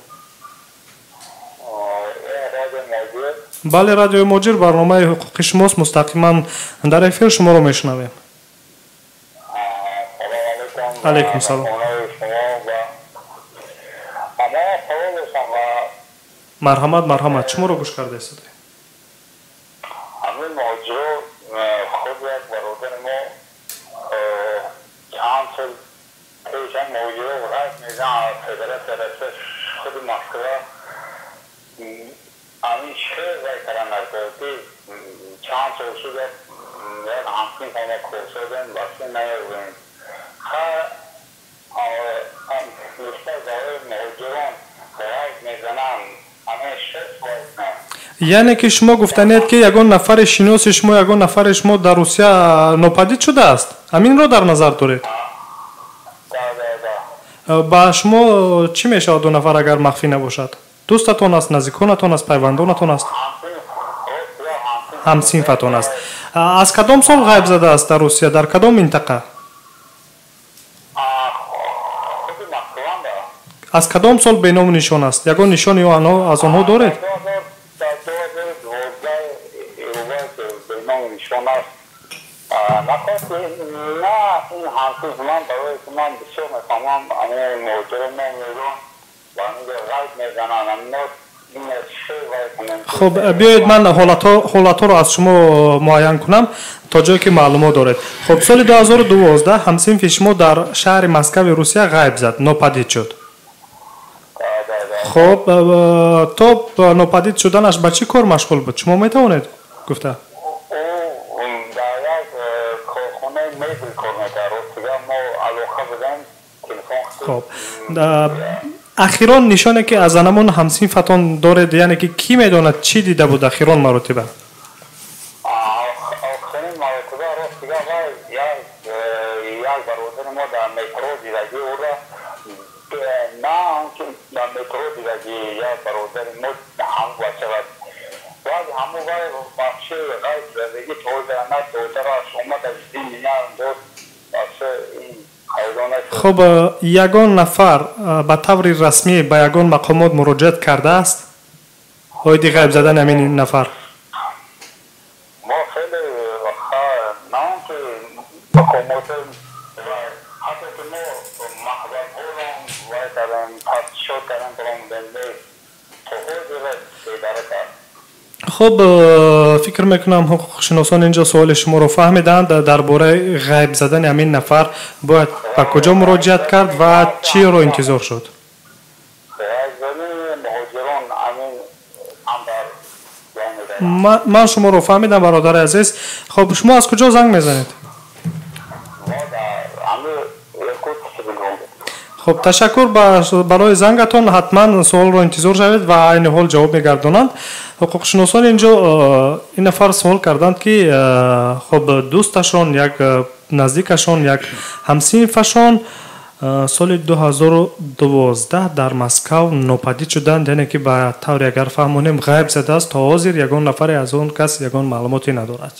Бале, радиои Муҳоҷир, барномаи ҳуқуқи шумост, мустақиман дар эфир шуморо мешунавем. Алейкум салом. Марҳамат, марҳамат, шуморо гӯш карда истодаем. Ҳамин муҳоҷиро худ як бародари мо чанд сол пешам муҳоҷиро рад мезанад федератсия Россия худи Москва ҳамин хел вай кардан ки чанд сол шуд як ҳамсинф мо курсодем баста наёбем. Муҳоҷирон рад мезананд. Яъне ки шумо гуфтанед ки ягон нафари шиноси шумо, ягон нафари шумо дар Русия нопадид шудааст? Ҳаминро дар назар доред? Ба шумо чӣ мешавад ду нафар, агар махфӣ набошад? Дӯстатон аст, наздиконатон аст, пайвандонатон аст? Ҳамсинфатон аст. Аз кадом сол ғайб задааст дар Русия, дар кадом минтақа? Аз кадом сол беному нишон аст? Ягон нишони аз онҳо доред? Хуб, биёед ман ҳолатҳоро аз шумо муайян кунам то ҷое ки маълумот доред. Хуб, соли 2012 ҳамсинфи шумо дар шаҳри Москави Русия ғайб зад, нопадид шуд. Хуб, то нопадид шуданаш ба чӣ кор машғул буд? Шумо метавонед гуфта? Хуб, ахирон нишоне ки аз анамон ҳамсинфатон доред, яъне ки кӣ медонад чӣ дида буд ахирон маротиба? Охирин маротиба ростига вай як бародари мо дар метро дидагӣ ӯро, на он ки дар метро дидагӣ, як бародари мо ҳамон бача баъд ҳамон вай бахши ғайб задагӣ то на додараш омад аз дин дод бахши ин. Хуб, ягон нафар ба таври расмӣ ба ягон мақомот муроҷиат кардааст оиди ғайб задани ҳамин нафар? Мо хеле на он ки мақомот, ҳатто ки мо маҳвалҳоро вай кардем, тафтишот кардем, баромадем, то ҳозир бедарак аст. Хуб, фикр мекунам ҳуқуқшиносон инҷо суоли шуморо фаҳмиданд. Дар бораи ғайб задани ҳамин нафар бояд ба куҷо муроҷиат кард ва чиро интизор шуд? Ман шуморо фаҳмидам, бародари азиз. Хуб, шумо аз куҷо занг мезанед? Хуб, ташаккур барои зангатон. Ҳатман суолро интизор шавед ва айни ҳол ҷавоб мегардонанд. Ҳуқуқшиносон инҷо ин нафар суол карданд, ки хуб, дӯсташон, як наздикашон, як ҳамсинфашон соли 2012 дар Москав нопадид шуданд, яъне ки ба тавре агар фаҳмонем ғайб задааст, то ҳозир ягон нафаре аз он кас ягон маълумоте надорад.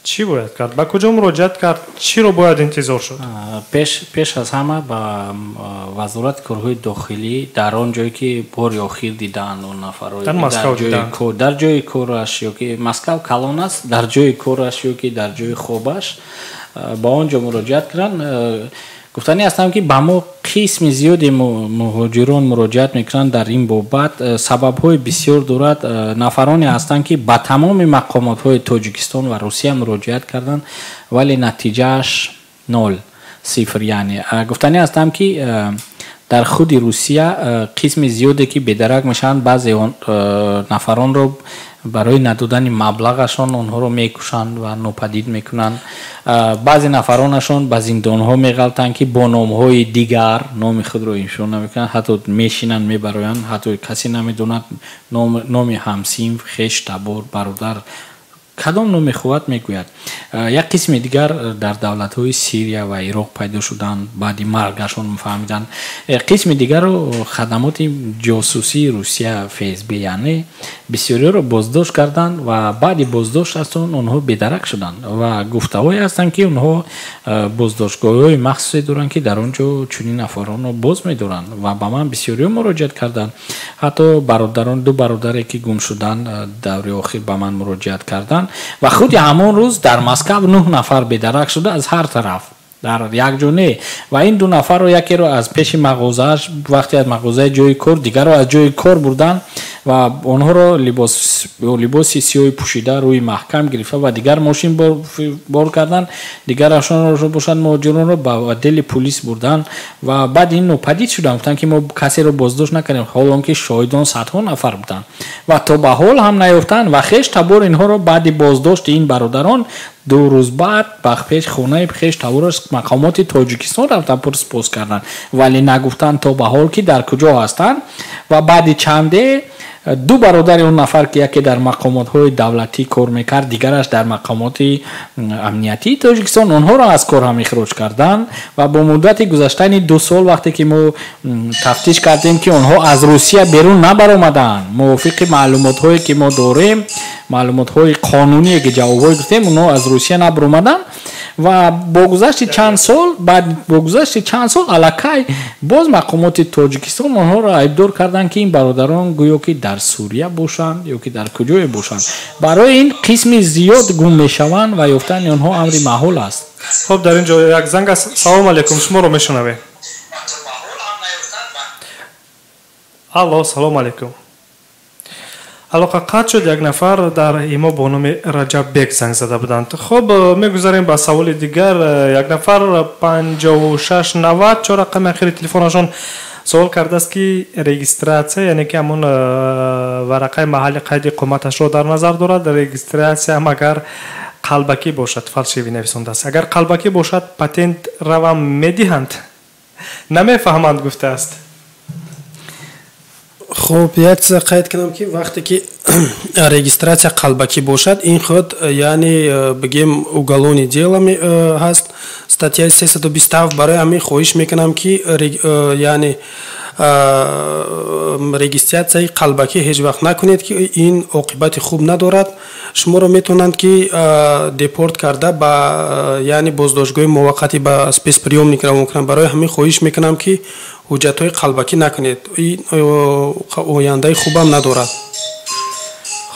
Чӣ бояд кард? Ба куҷо муроҷиат кард? Чиро бояд интизор шуд? Пеш аз ҳама ба вазорати корҳои дохилӣ, дар он ҷое ки бори охир дидаанд он нафарро, дар Москав дидаанд, дар ҷои кораш ё ки Москав калон аст, дар ҷои кораш ё ки дар ҷои хобаш ба он ҷо муроҷиат кунанд. Гуфтанӣ ҳастам, ки ба мо қисми зиёди муҳоҷирон муроҷиат мекунанд дар ин бобат. Сабабҳои бисёр дорад. Нафароне ҳастанд, ки ба тамоми мақомотҳои Тоҷикистон ва Русия муроҷиат карданд, вале натиҷааш нол, сифр. Яъне гуфтанӣ ҳастам, ки дар худи Русия қисми зиёде ки бедарак мешаванд, баъзе нафаронро барои надодани маблағашон онҳоро мекушанд ва нопадид мекунанд. Баъзе нафаронашон ба зиндонҳо меғалтанд, ки бо номҳои дигар номи худро иншо намекунанд, ҳатто мешинанд, мебароянд, ҳатто касе намедонад номи ҳамсинф, хеш, табор, бародар, кадом номи хуват мегӯяд. Як қисми дигар дар давлатҳои Сирия ва Ироқ пайдо шуданд, баъди маргашон фаҳмиданд. Қисми дигарро хадамоти ҷосусии Русия, ФСБ, яъне бисёриёро боздошт карданд ва баъди боздошт аз он онҳо бедарак шуданд ва гуфтаҳое ҳастанд, ки онҳо боздоштгоҳҳои махсусе доранд, ки дар он ҷо чунин нафаронро боз медоранд ва ба ман бисёриё муроҷиат карданд. Ҳатто бародарон, ду бародаре ки гум шуданд даври охир ба ман муроҷиат карданд ва худи ҳамон рӯз дар Москав 9 нафар бедарак шуда аз ҳар тараф, дар як ҷо не. Ва ин ду нафарро якеро аз пеши мағозааш, вақте аз мағозаи ҷои кор, дигарро аз ҷои кор бурданд ва онҳоро либоси сиёҳи пӯшида рӯи маҳкам гирифта ва дигар мошин бор карданд, дигарашонро бошад муҳоҷиронро ба отдели пулис бурданд ва баъд ин нопадид шуданд. Гуфтанд, ки мо касеро боздошт накардем, ҳол он ки шоҳидон садҳо нафар буданд ва то ба ҳол ҳам наёфтанд ва хеш табор инҳоро баъди боздошти ин бародарон 2 рӯз баъд ба пеш хонаи хеш табораш мақомоти Тоҷикистон рафтан пурспос карданд, вале нагуфтанд то ба ҳол ки дар куҷо ҳастанд. Ва баъди чанде Ду бародари он нафар, ки яке дар мақомотҳои давлатӣ кор мекард, дигараш дар мақомоти амниятии Тоҷикистон, онҳоро аз кор ҳам ихроҷ карданд ва бо муддати гузаштани 2 сол, вақте ки мо тафтиш кардем, ки онҳо аз Русия берун набаромаданд, мувофиқи маълумотҳое ки мо дорем, маълумотҳои қонуние ки ҷавобҳое гуфтем, онҳо аз Русия набаромаданд ва бо гузашти чанд сол, баъд бо гузашти чанд сол аллакай боз мақомоти Тоҷикистон онҳоро айбдор карданд, ки ин бародарон гӯё ки дар Сурия бошанд ё ки дар куҷое бошанд. Барои ин қисми зиёд гум мешаванд ва ёфтани онҳо амри маҳол аст. Хуб, дар ин ҷо як занг аст. Салом алейкум, шуморо мешунавем. Алло, салом алейкум. Алоқа қатъ шуд. Як нафар дар имо бо номи Раҷаббек занг зада буданд. Хуб, мегузарем ба саволи дигар. Як нафар 5690, чор рақами ахири телефонашон, савол кардааст, ки регистрация, яъне ки ҳамон варақаи маҳалли қайди иқоматашро дар назар дорад, регистрация ҳам агар қалбакӣ бошад, фальшивый нависондааст, агар қалбакӣ бошад, патент равам медиҳанд? Намефаҳманд, гуфтааст. Хуб, як чиза қайд кунам, ки вақте ки регистрация қалбакӣ бошад, ин худ, яъне бигем, уголовный дело ҳаст, статьяи 327. Барои ҳамин хоҳиш мекунам, ки яъне регистрацияи қалбакӣ ҳеҷ вақт накунед, ки ин оқибати хуб надорад. Шуморо метавонанд, ки депорт карда, ба яъне боздоштгоҳи муваққатӣ, ба спецприёмник равон кунанд. Барои ҳамин хоҳиш мекунам, ки ҳуҷҷатҳои қалбакӣ накунед, ин ояндаи хубам надорад.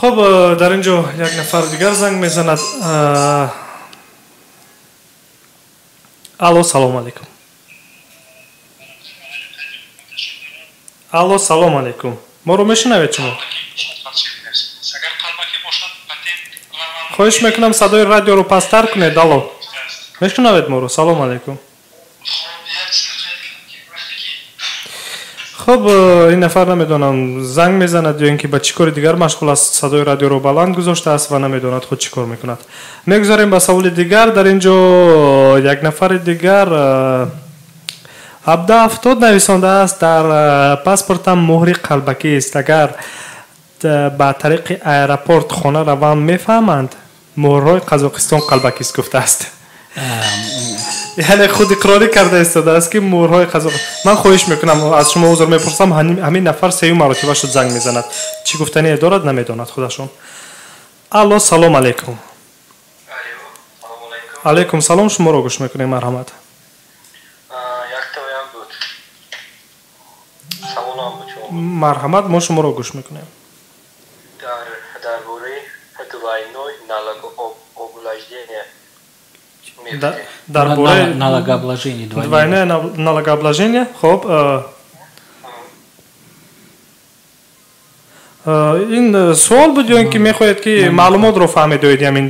Хуб, дар ин ҷо як нафар дигар занг мезанад. Алло, салом алейкум. Алло, салом алейкум, моро мешунавед шумо? Хоҳиш мекунам, садои радиоро пасттар кунед. Алло, мешунавед моро? Салом алейкум. Хуб, ин нафар намедонам, занг мезанад ё ин ки ба чӣ кори дигар машғул аст, садои радиоро баланд гузоштааст ва намедонад худ чӣ кор мекунад. Мегузарем ба саволи дигар. Дар ин ҷо як нафари дигар 1770 нависондааст: дар паспортам муҳри қалбакист, агар ба тариқи аэропорт хона равам, мефаҳманд? Муҳрҳои Қазоқистон қалбакист, гуфтааст. Яъне худ иқрорӣ карда истодааст, ки муҳрҳои қазоқ. Ман хоҳиш мекунам, аз шумо узр мепурсам, ҳамин нафар сеюм маротиба шуд занг мезанад, чӣ гуфтание дорад, намедонад худашон. Алло, салом алейкум. Алейкум салом, шуморо гӯш мекунем, марҳамат. Марҳамат, мо шуморо гӯш мекунем. Дар бораи двойной налогообложение. Дар бораи налогообложение. Двойное налогообложение. Хуб, ин суол буд ё ин ки мехоҳед, ки маълумотро фаҳмедоед? Ҳамин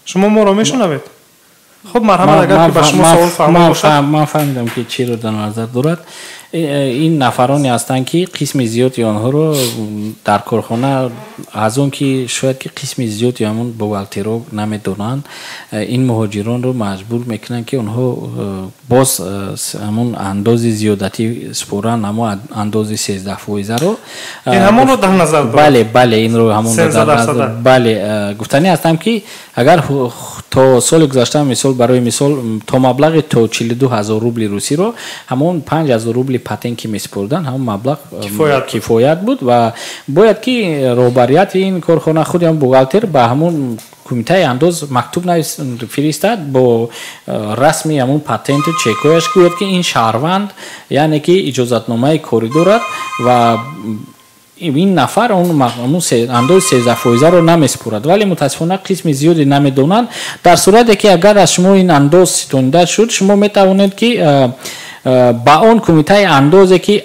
шумо моро мешунавед? Хуб, марҳамат, агар ки ба шумо савол фаҳмо бошад. Ман фаҳмидам, ки чиро дар назар дорад. Ин нафароне ҳастанд, ки қисми зиёди онҳоро дар корхона, аз он ки шояд ки қисми зиёди ҳамон бухгалтеро намедонанд, ин муҳоҷиронро маҷбур мекунанд, ки онҳо боз ҳамон андози зиёдатӣ супоранд, ҳамон андози 13 фоизаро. Ин ҳамонро дар назар дорад? Бале, бале, инро ҳамонро дар назар. Бале, гуфтанӣ ҳастам, ки агар то соли гузашта, мисол, барои мисол, то маблағи то 42 000 рубли русиро ҳамон 5000 рубли патент ки месупурданд, ҳамон маблағ кифоят буд. Ва бояд ки роҳбарияти ин корхона, худи ҳам бухгалтер, ба ҳамон кумитаи андоз мактуб фиристад бо расми ҳамон патенту чекояш, гӯяд, ки ин шаҳрванд, яъне ки иҷозатномаи корӣ дорад ва ин нафар он андози 13 фоизаро намесупорад. Вале мутаассифона қисми зиёде намедонанд. Дар сурате ки агар аз шумо ин андоз ситонида шуд, шумо метавонед, ки ба он кумитаи андозе, ки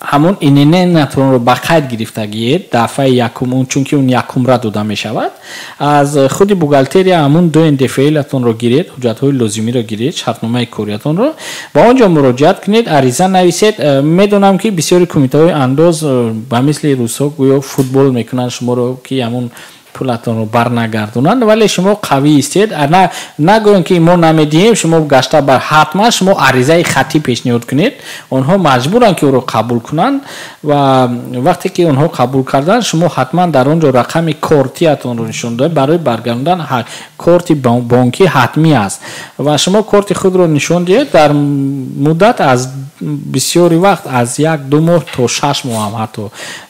ҳамон ИНН-атонро ба қайд гирифтагиед дафъаи якум, он чунки он якумра дода мешавад, аз худи бухгалтерия ҳамон ду НДФЛ-атонро гиред, ҳуҷҷатҳои лозимиро гиред, шартномаи кориятонро, ба он ҷо муроҷиат кунед, ариза нависед. Медонам, ки бисёри кумитаҳои андоз ба мисли русҳо гӯё футбол мекунанд шуморо, ки ҳамон пулатонро барнагардонанд, вале шумо қавӣ истед, нагӯем ки мо намедиҳем, шумо гашта бар, ҳатман шумо аризаи хаттӣ пешниҳод кунед, онҳо маҷбуранд ки ӯро қабул кунанд ва вақте ки онҳо қабул карданд, шумо ҳатман дар он ҷо рақами кортиатонро нишон доед. Барои баргардондан корти бонкӣ ҳатмӣ аст ва шумо корти худро нишон диҳед. Дар муддат аз бисёри вақт аз 1-2 моҳ то 6 моҳ ҳам ҳатто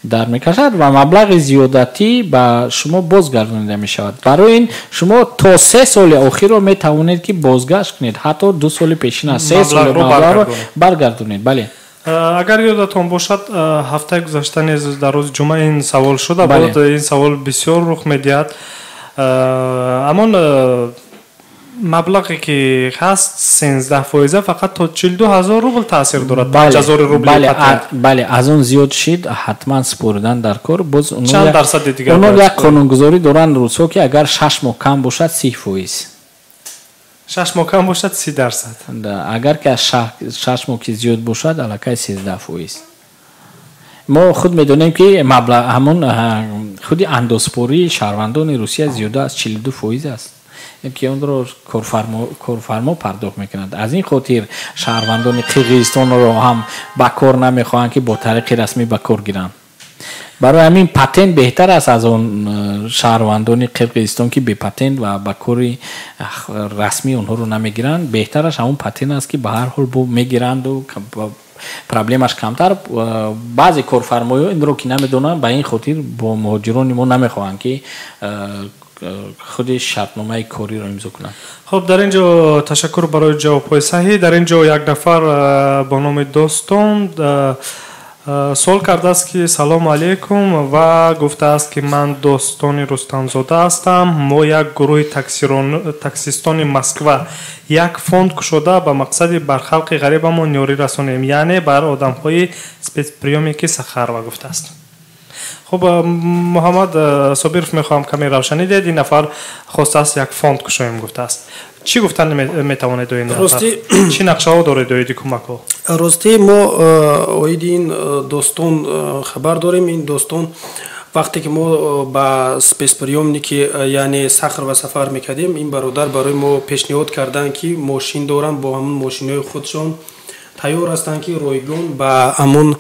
дар мекашад ва маблағи зиёдатӣ ба шумо бозгардонида мешавад. Барои ин шумо то 3 соли охирро метавонед ки бозгашт кунед, ҳатто 2 соли пешина 3 соли маблағро баргардонед. Бале. Агар ёдатон бошад, ҳафтаи гузашта низ дар рӯзи ҷумъа ин савол шуда буд. Ин савол бисёр рух медиҳад. Амон маблағе ки ҳаст 13% фақат то 42 ҳазор рубл таъсир дорад. 5000 рубл. Бале, аз он зиёд шид ҳатман супоридан дар кор. Боз чанд дарсади дигар? Онҳо як қонунгузорӣ доранд русҳо, ки агар 6 моҳ кам бошад 30%. 6 моҳ кам бошад 30%. Агар ки аз 6 моҳ ки зиёд бошад аллакай 13%. Мо худ медонем ки маблағ ҳамон худи андозпории шаҳрвандони Русия зиёда аз 42% аст, ки онро корфармо пардохт мекунад. Аз ин хотир шаҳрвандони Қирғизистонро ҳам ба кор намехоҳанд ки бо тариқи расмӣ ба кор гиранд. Барои ҳамин патент беҳтар аст аз он шаҳрвандони Қирғизистон ки бепатент ва ба кори расмӣ онҳоро намегиранд. Беҳтараш ҳамон патент аст ки ба ҳар ҳол мегиранду проблемаш камтар. Баъзе корфармоё инро ки намедонанд, ба ин хотир бо муҳоҷирони мо намехоҳанд ки худи шартномаи кориро имзо кунанд. Хуб, дар ин ҷо ташаккур барои ҷавобҳои саҳӣ. Дар ин ҷо як нафар бо номи Достон суол кардааст ки салому алейкум ва гуфтааст ки ман Достони Рустамзода ҳастам. Мо як гурӯҳи таксистони Москва як фонд кушода ба мақсади бар халқи ғарибамон ёрӣ расонем, яъне бар одамҳои спецприёмники Сахарова гуфтааст. Хуб, Муҳаммад Собиров, мехоҳам каме равшанӣ диҳед. Ин нафар хостааст як фонд кушоем гуфтааст. Чӣ гуфтан метавонед оид ин нафар? Чӣ нақшаҳо доред оиди кӯмакҳо? Ростӣ мо оиди ин достон хабар дорем. Ин достон вақте ки мо ба спецприёмники, яъне Сахарова сафар мекардем, ин бародар барои мо пешниҳод карданд ки мошин доранд, бо ҳамон мошинҳои худшон тайёр ҳастанд ки ройгон ба ҳамон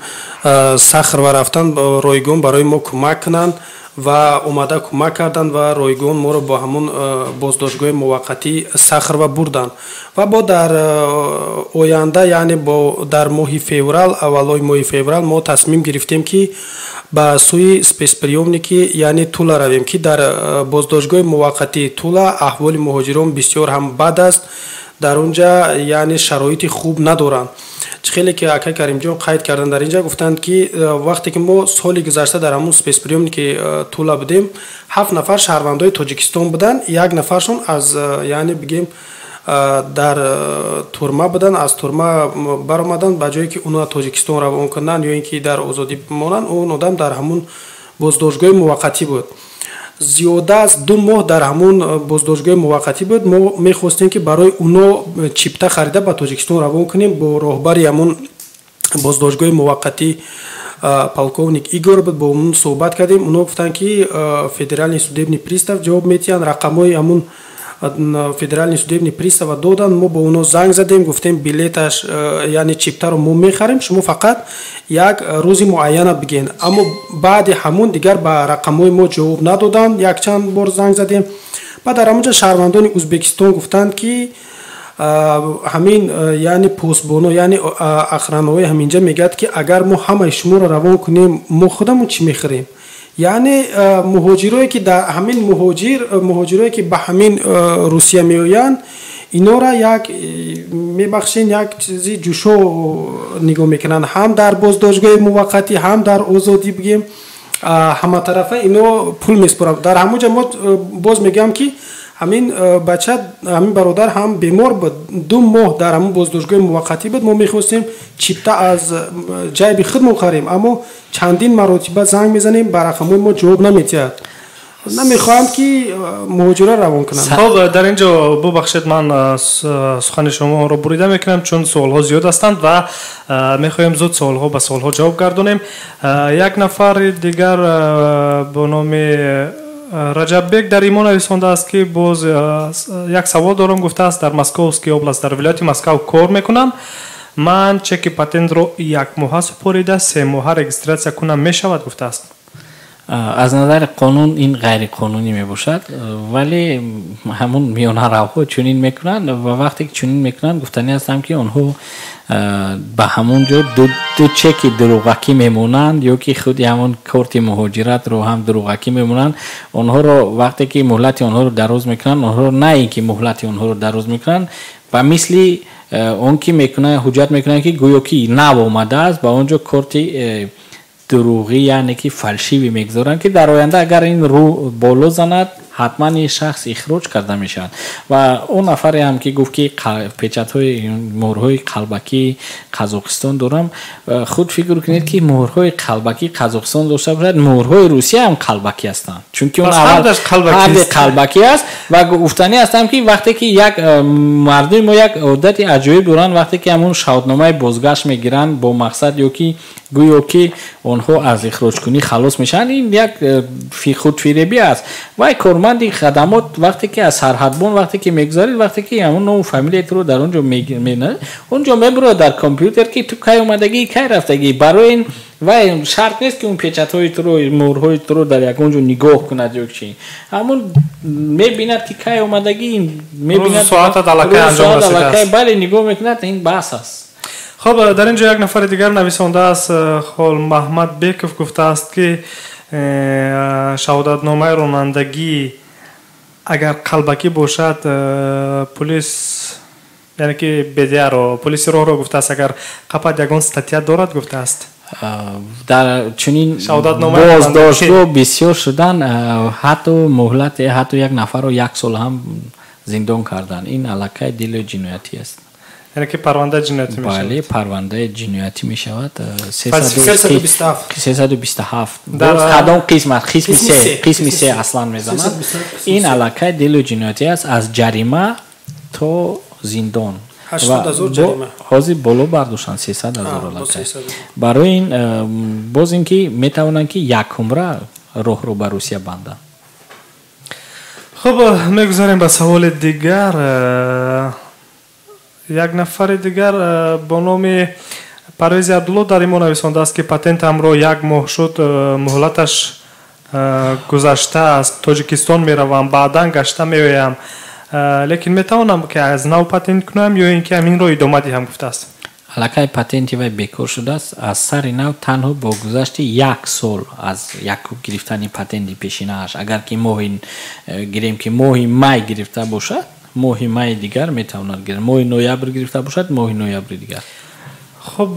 Сахарова рафтан, ройгон барои мо кӯмак кунанд ва омада кӯмак карданд ва ройгон моро бо ҳамон боздоштгоҳи муваққатии Сахарова бурданд. Ва бо дар оянда, яъне бо дар моҳи феврал, аввалои моҳи феврал мо тасмим гирифтем ки ба сӯи спецприёмники, яъне Тула равем, ки дар боздоштгоҳи муваққатии Тула аҳволи муҳоҷирон бисёр ҳам бад аст. Дар он ҷа яъне шароити хуб надоранд. Чӣ хеле ки акай Каримҷон қайд карданд, дар инҷа гуфтанд ки вақте ки мо соли гузашта дар ҳамон спецприёмники Тула будем, 7 нафар шаҳрвандои Тоҷикистон буданд, як нафаршон аз яъне бигем дар турма буданд, аз турма баромаданд, ба ҷое ки онро Тоҷикистон равон кунанд ё ин ки дар озодӣ бимонанд, он одам дар ҳамон боздоштгоҳи муваққатӣ буд. Зиёда аз 2 моҳ дар ҳамон боздоштгоҳи муваққатӣ буд. Мо мехостем ки барои оно чипта харида ба Тоҷикистон равон кунем. Бо роҳбари ҳамон боздоштгоҳи муваққатӣ полковник Игор буд, бо он суҳбат кардем. Оно гуфтанд ки федеральный судебный пристав ҷавоб метиҳанд, рақамҳои ҳамон федеральный судебный пристава доданд. Мо бо оно занг задем, гуфтем билеташ, яъне чиптаро мо мехарем, шумо фақат як рӯзи муайяна бигӯед. Аммо баъди ҳамон дигар ба рақамҳои мо ҷавоб надоданд. Якчанд бор занг задем. Баъд дар ҳамонҷа шаҳрвандони Ӯзбекистон гуфтанд ки ҳамин яъне посбоно, яъне охранаҳои ҳаминҷа мегӯяд ки агар мо ҳамаи шуморо равон кунем, мо худамон чӣ мехӯрем? Яъне муҳоҷирое ки дар ҳамин муҳоҷирое ки ба ҳамин Русия меоянд, инора як мебахшен, як чизи ҷӯшо нигоҳ мекунанд, ҳам дар боздоштгоҳи муваққатӣ, ҳам дар озодӣ бигем, ҳаматарафа ино пул меспоранд. Дар ҳамон ҷа мо боз мегӯям ки ҳамин бача, ҳамин бародар ҳам бемор буд, 2 моҳ дар ҳамон боздоштгоҳи муваққатӣ буд. Мо мехостем чипта аз ҷайби худмон харем, аммо чандин маротиба занг мезанем, ба рақамҳои мо ҷавоб наметиҳад. Намехоҳанд ки муҳоҷирро равон кунанд. Хуб, дар ин ҷо бубахшед, ман сухани шуморо бурида мекунам, чун суолҳо зиёд ҳастанд ва мехоҳем зуд суолҳо ба суолҳо ҷавоб гардонем. Як нафари дигар бо номи Раҷаббек дар имо нависондааст, ки боз як савол дорам, гуфтааст, дар Московский область, дар вилояти Москав кор мекунам. Ман чеки патентро якмоҳа супорида, 3 моҳа регистрация кунам, мешавад, гуфтааст. Аз назари қонун ин ғайриқонунӣ мебошад, вале ҳамун миёнаравҳо чунин мекунанд ва вақте ки чунин мекунанд, гуфтанӣ ҳастам, ки онҳо ба ҳамун ҷо ду чеки дурӯғакӣ мемонанд ё ки худи ҳамун корти муҳоҷиратро ҳам дурӯғакӣ мемонанд. Онҳоро вақте ки муҳлати онҳоро дароз мекунанд, онҳоро на ин ки муҳлати онҳоро дароз мекунанд, ба мисли он ки мекунанд, ҳуҷҷат мекунанд, ки гӯё ки нав омадааст ба он ҷо, корти дурӯғӣ, яъне ки фальшивый мегузоранд, ки дар оянда агар ин рӯ боло занад, ҳатман ин шахс ихроҷ карда мешавад. Ва он нафаре ҳам ки гуфт, ки печатҳои муҳрҳои қалбакии Қазоқистон дорам, худ фикр кунед, ки муҳрҳои қалбакии Қазоқистон дошта бошад, муҳрҳои Русия ҳам қалбакӣ ҳастанд, чунки он ҳарде қалбакӣ аст. Ва гуфтанӣ ҳастам, ки вақте ки як мардуми мо як одати аҷоиб доранд, вақте ки ҳамун шаҳодномаи бозгашт мегиранд бо мақсад ё ки гӯё ки онҳо аз ихроҷкунӣ халос мешаванд, ин як худфиребӣ аст. Вай корманди хадамот вақте ки аз сарҳадбон вақте ки мегузаред, вақте ки ҳамун ному фамилиятро дар он ҷо, он ҷо мебурояд дар компютер, ки ту кай омадагӣ, кай рафтагӣ. Барои ин вай шарт нест, ки он печатҳои туро, муҳрҳои туро дар ягон ҷо нигоҳ кунад ё чи. Ҳамун мебинад, ки кай омадагӣ, мебинад, бале, нигоҳ мекунад, ин бас аст. Хоб, дар ин ҷо як нафари дигар нависондааст, Хол Маҳмад Беков, гуфтааст, ки шаҳодатномаи ронандагӣ агар қалбакӣ бошад, полис, яъне ки бдро, полиси роҳро, гуфтааст, агар қапад, ягон статья дорад, гуфтааст. Дар чунин боздоштгоҳ бисёр шудан, ҳатто муҳлате, ҳатто як нафарро як сол ҳам зиндон кардан, ин аллакай дели ҷиноятӣ аст. Яъне ки парвандаи ҷиноятӣ мешавад? Бале, парвандаи ҷиноятӣ мешавад. 327 кадом қисмат? Қисми се, қисми се аслан мезанад. Ин аллакай дели ҷиноятӣ аст, аз ҷарима то зиндон. Ҳозир боло бардоштанд, 300 000 аллакай. Барои ин боз ин ки метавонанд, ки якумра роҳро ба Русия банданд. Хуб, мегузарем ба саволи дигар. Як нафари дигар бо номи Парвези Абдулло дар имо нависондааст, ки патентамро як моҳ шуд, муҳлаташ гузаштааст, Тоҷикистон меравам, баъдан гашта меоям, лекин метавонам, ки аз нав патент кунам ё ин ки ҳаминро идома диҳам, гуфтааст. Аллакай патенти вай бекор шудааст. Аз сари нав танҳо бо гузашти як сол аз якуб гирифтани патенти пешинааш, агар ки моҳи гирем, ки моҳи май гирифта бошад, моҳи майи дигар метавонад гирад, моҳи ноябр гирифта бошад, моҳи ноябри дигар. Хуб.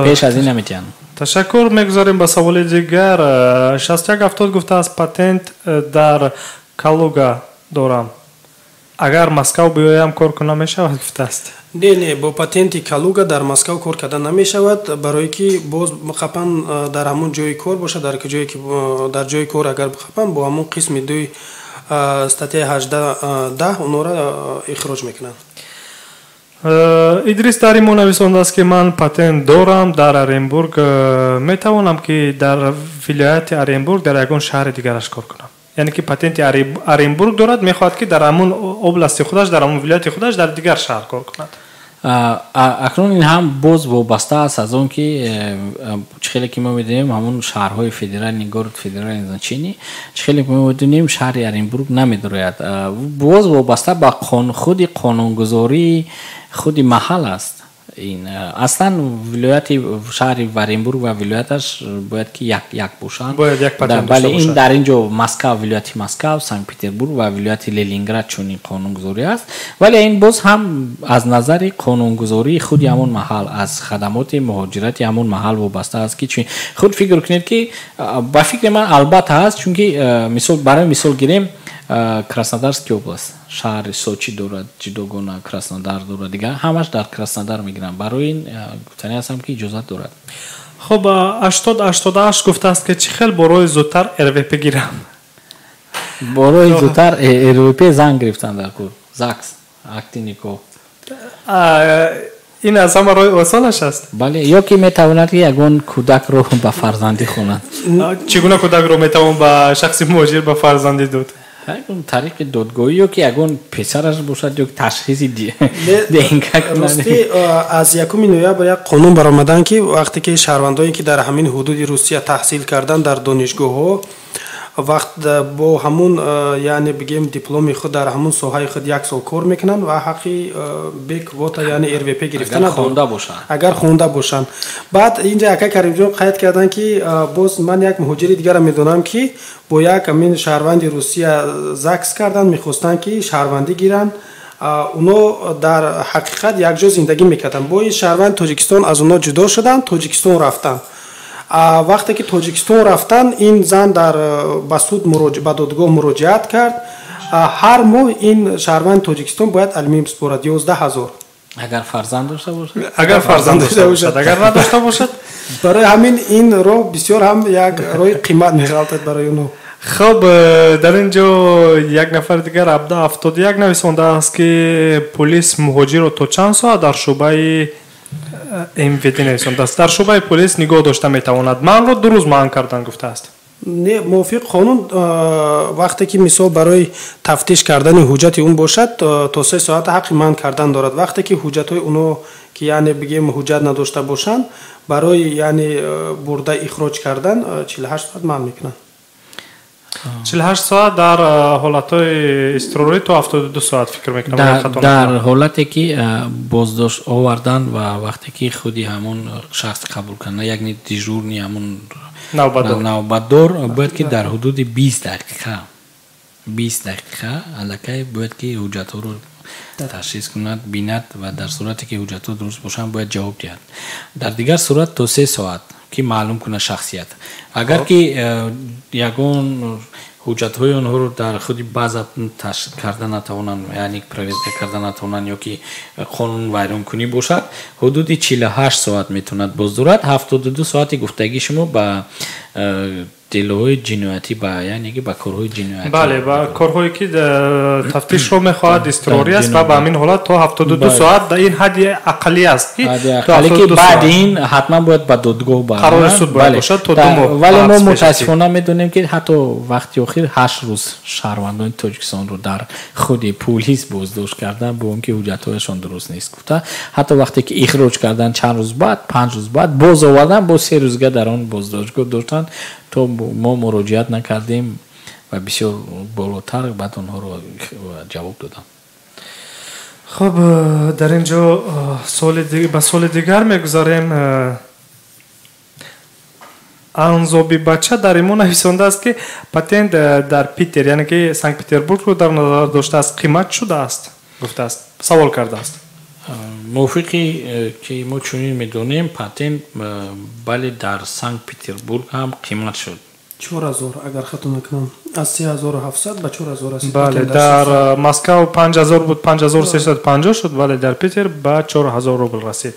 Пеш аз ин наметиҳанд. Ташаккур, мегузарем ба саволи дигар. 6170 гуфтааст, патент дар Калуга дорам, агар Москав биёям, кор кунам, мешавад, гуфтааст. Не, бо патенти Калуга дар Москав кор карда намешавад, барое ки боз қапан дар ҳамон ҷои кор бошад, дар ҷое ки дар ҷои кор агар бихапан, бо ҳамон қисми дуи статьяи 18.10 онҳоро ихроҷ мекунанд. Идрис дар имо нависондааст, ки ман патент дорам дар Оренбург, метавонам, ки дар вилояти Оренбург дар ягон шаҳри дигараш кор кунам? Яъне ки патенти Оренбург дорад, мехоҳад, ки дар ҳамун области худаш, дар ҳамун вилояти худаш дар дигар шаҳр кор кунад. Акнун ин ҳам боз вобаста аст аз он ки чӣ хеле ки мо медонем, ҳамун шаҳрҳои федеральный, город федеральный значение, чӣ хеле ки мо медонем, шаҳри Оренбург намедорояд. Боз вобаста ба худи қонунгузории худи маҳал аст. Ин аслан вилояти шаҳри Оренбург ва вилояташ бояд ки як бошанд. Бале, ин дар ин ҷо Москав, вилояти Москав, Санкт Петербург ва вилояти Ленинград чунин қонунгузорӣ аст, вале ин боз ҳам аз назари қонунгузории худи ҳамон маҳал, аз хадамоти муҳоҷирати ҳамон маҳал вобаста аст, ки чун худ фикр кунед, ки ба фикри ман албатта ҳаст, чунки мисол, барои мисол гирем, Краснодарский область шаҳри Сочи дорад ҷудогона, Краснодар дорад, дигар ҳамаш дар Краснодар мегиранд. Барои ин гуфтанӣ ҳастам, ки иҷозат дорад. Хуб, 8088 гуфтааст, ки чӣ хел борои зудтар РВП гирам? Борои зудтар РВП зан гирифтан дар кор, ЗАГС, акти никоҳ. Ин аз ҳама роҳи осонаш аст. Бале, ё ки метавонад ки ягон кӯдакро ба фарзандӣ хонад. Чӣ гуна кӯдакро метавон ба шахси муҳоҷир ба фарзандӣ дод? Ягон тариқи додгоҳӣ ё ки ягон писараш бошад ё ташхиси ДНК кунад. Рости, аз 1 ноябр як қонун баромаданд, ки вақте ки шаҳрвандое ки дар ҳамин ҳудуди Русия таҳсил карданд дар донишгоҳҳо, вақт бо ҳамун, яъне бигем, дипломи худ дар ҳамун соҳаи худ як сол кор мекунанд ва ҳаққи бе квота, яъне РВП гирифтан хонда бошанд. Агар хонда бошанд. Баъд инҷа ака Каримҷон қайд карданд, ки боз ман як муҳоҷири дигарро медонам, ки бо як ҳамин шаҳрванди Русия ЗАГС карданд, мехостанд ки шаҳрвандӣ гиранд. Оно дар ҳақиқат якҷо зиндагӣ мекарданд. Бо ин шаҳрванди Тоҷикистон аз оно ҷудо шуданд, Тоҷикистон рафтанд. Вақте ки Тоҷикистон рафтанд, ин зан дар ба суд, ба додгоҳ муроҷиат кард. Ҳар моҳ ин шаҳрванди Тоҷикистон бояд алимент бипорад, 11 000. Агар фарзанд дошта бошад. Агар фарзанд дошта бошад, агар надошта бошад. Барои ҳамин ин роҳ бисёр ҳам як роҳи қимат меғалтад барои онҳо. Хуб, дар ин ҷо як нафари дигар абда 71 нависондааст, ки полис муҳоҷирро то чанд соат дар шӯъбаи МВД нависондааст, дар шӯъбаи полис нигоҳ дошта метавонад? Манро 2 рӯз манъ кардан, гуфтааст. Не, мувофиқ қонун, вақте ки мисол барои тафтиш кардани ҳуҷҷати он бошад, то 3 соата ҳаққи манъ кардан дорад. Вақте ки ҳуҷҷатҳои оно ки, яъне бигем, ҳуҷҷат надошта бошанд, барои, яъне, бурда ихроҷ кардан 48 соат манъ мекунанд. 48 соат, дар ҳолатҳои изтирорӣ то 72 соат, фикр мекунам. Дар ҳолате ки боздошт овардан ва вақте ки худи ҳамон шахси қабул карда, яъне дежурный, ҳамон навбатдор бояд ки дар ҳудуди 20 дақиқа, 20 дақиқа аллакай бояд ки ҳуҷҷатҳоро ташхис кунад, бинад ва дар сурате ки ҳуҷҷатҳо дуруст бошанд, бояд ҷавоб диҳад. Дар дигар сурат то 3 соат, ки маълум кунад шахсият. Агар ки ягон ҳуҷҷатҳои онҳоро дар худи база ташхис карда натавонанд, яъне проверка карда натавонанд ё ки қонун вайронкунӣ бошад, ҳудуди 48 соат метавонад боздорад. 72 соати гуфтагии шумо ба делоҳои ҷиноятӣ, ба, яъне ки ба корҳои ҷиноятӣ. Бале, ба корҳое ки тафтишро мехоҳад, изтирорӣ аст ва ба ҳамин ҳолат то 72 соат, ин ҳадди ақаллӣ аст. Ки баъди ин ҳатман бояд ба додгоҳ. Қарори суд бояд бошад, то 2 моҳ. Вале мо мутаассифона медонем, ки ҳатто вақти охир 8 рӯз шаҳрвандони Тоҷикистонро дар худи пулис боздошт кардан, бо он ки ҳуҷҷатҳояшон дуруст нест гуфта. Ҳатто вақте ки ихроҷ кардан, чанд рӯз баъд, 5 рӯз баъд боз овардан, боз 3 рӯзга дар он боздоштгоҳ доштанд, то мо муроҷиат накардем ва бисёр болотар баъд онҳоро ҷавоб додам. Хуб, дар ин ҷо ба суоли дигар мегузарем. Анзоби бача дар имо нависондааст, ки патент дар Питер, яъне ки Санкт Петербургро дар назар доштааст, қимат шудааст, гуфтааст, савол кардааст. Мувофиқи ки мо чунин медонем, патент, бале, дар Санкт Петербург ҳам қимат шуд. 4000, агар хато накунам, аз 3700 ба 4000 расид. Бале, дар Москав 5000 буд, 5350 шуд, вале дар Питер ба 4000 рубл расид.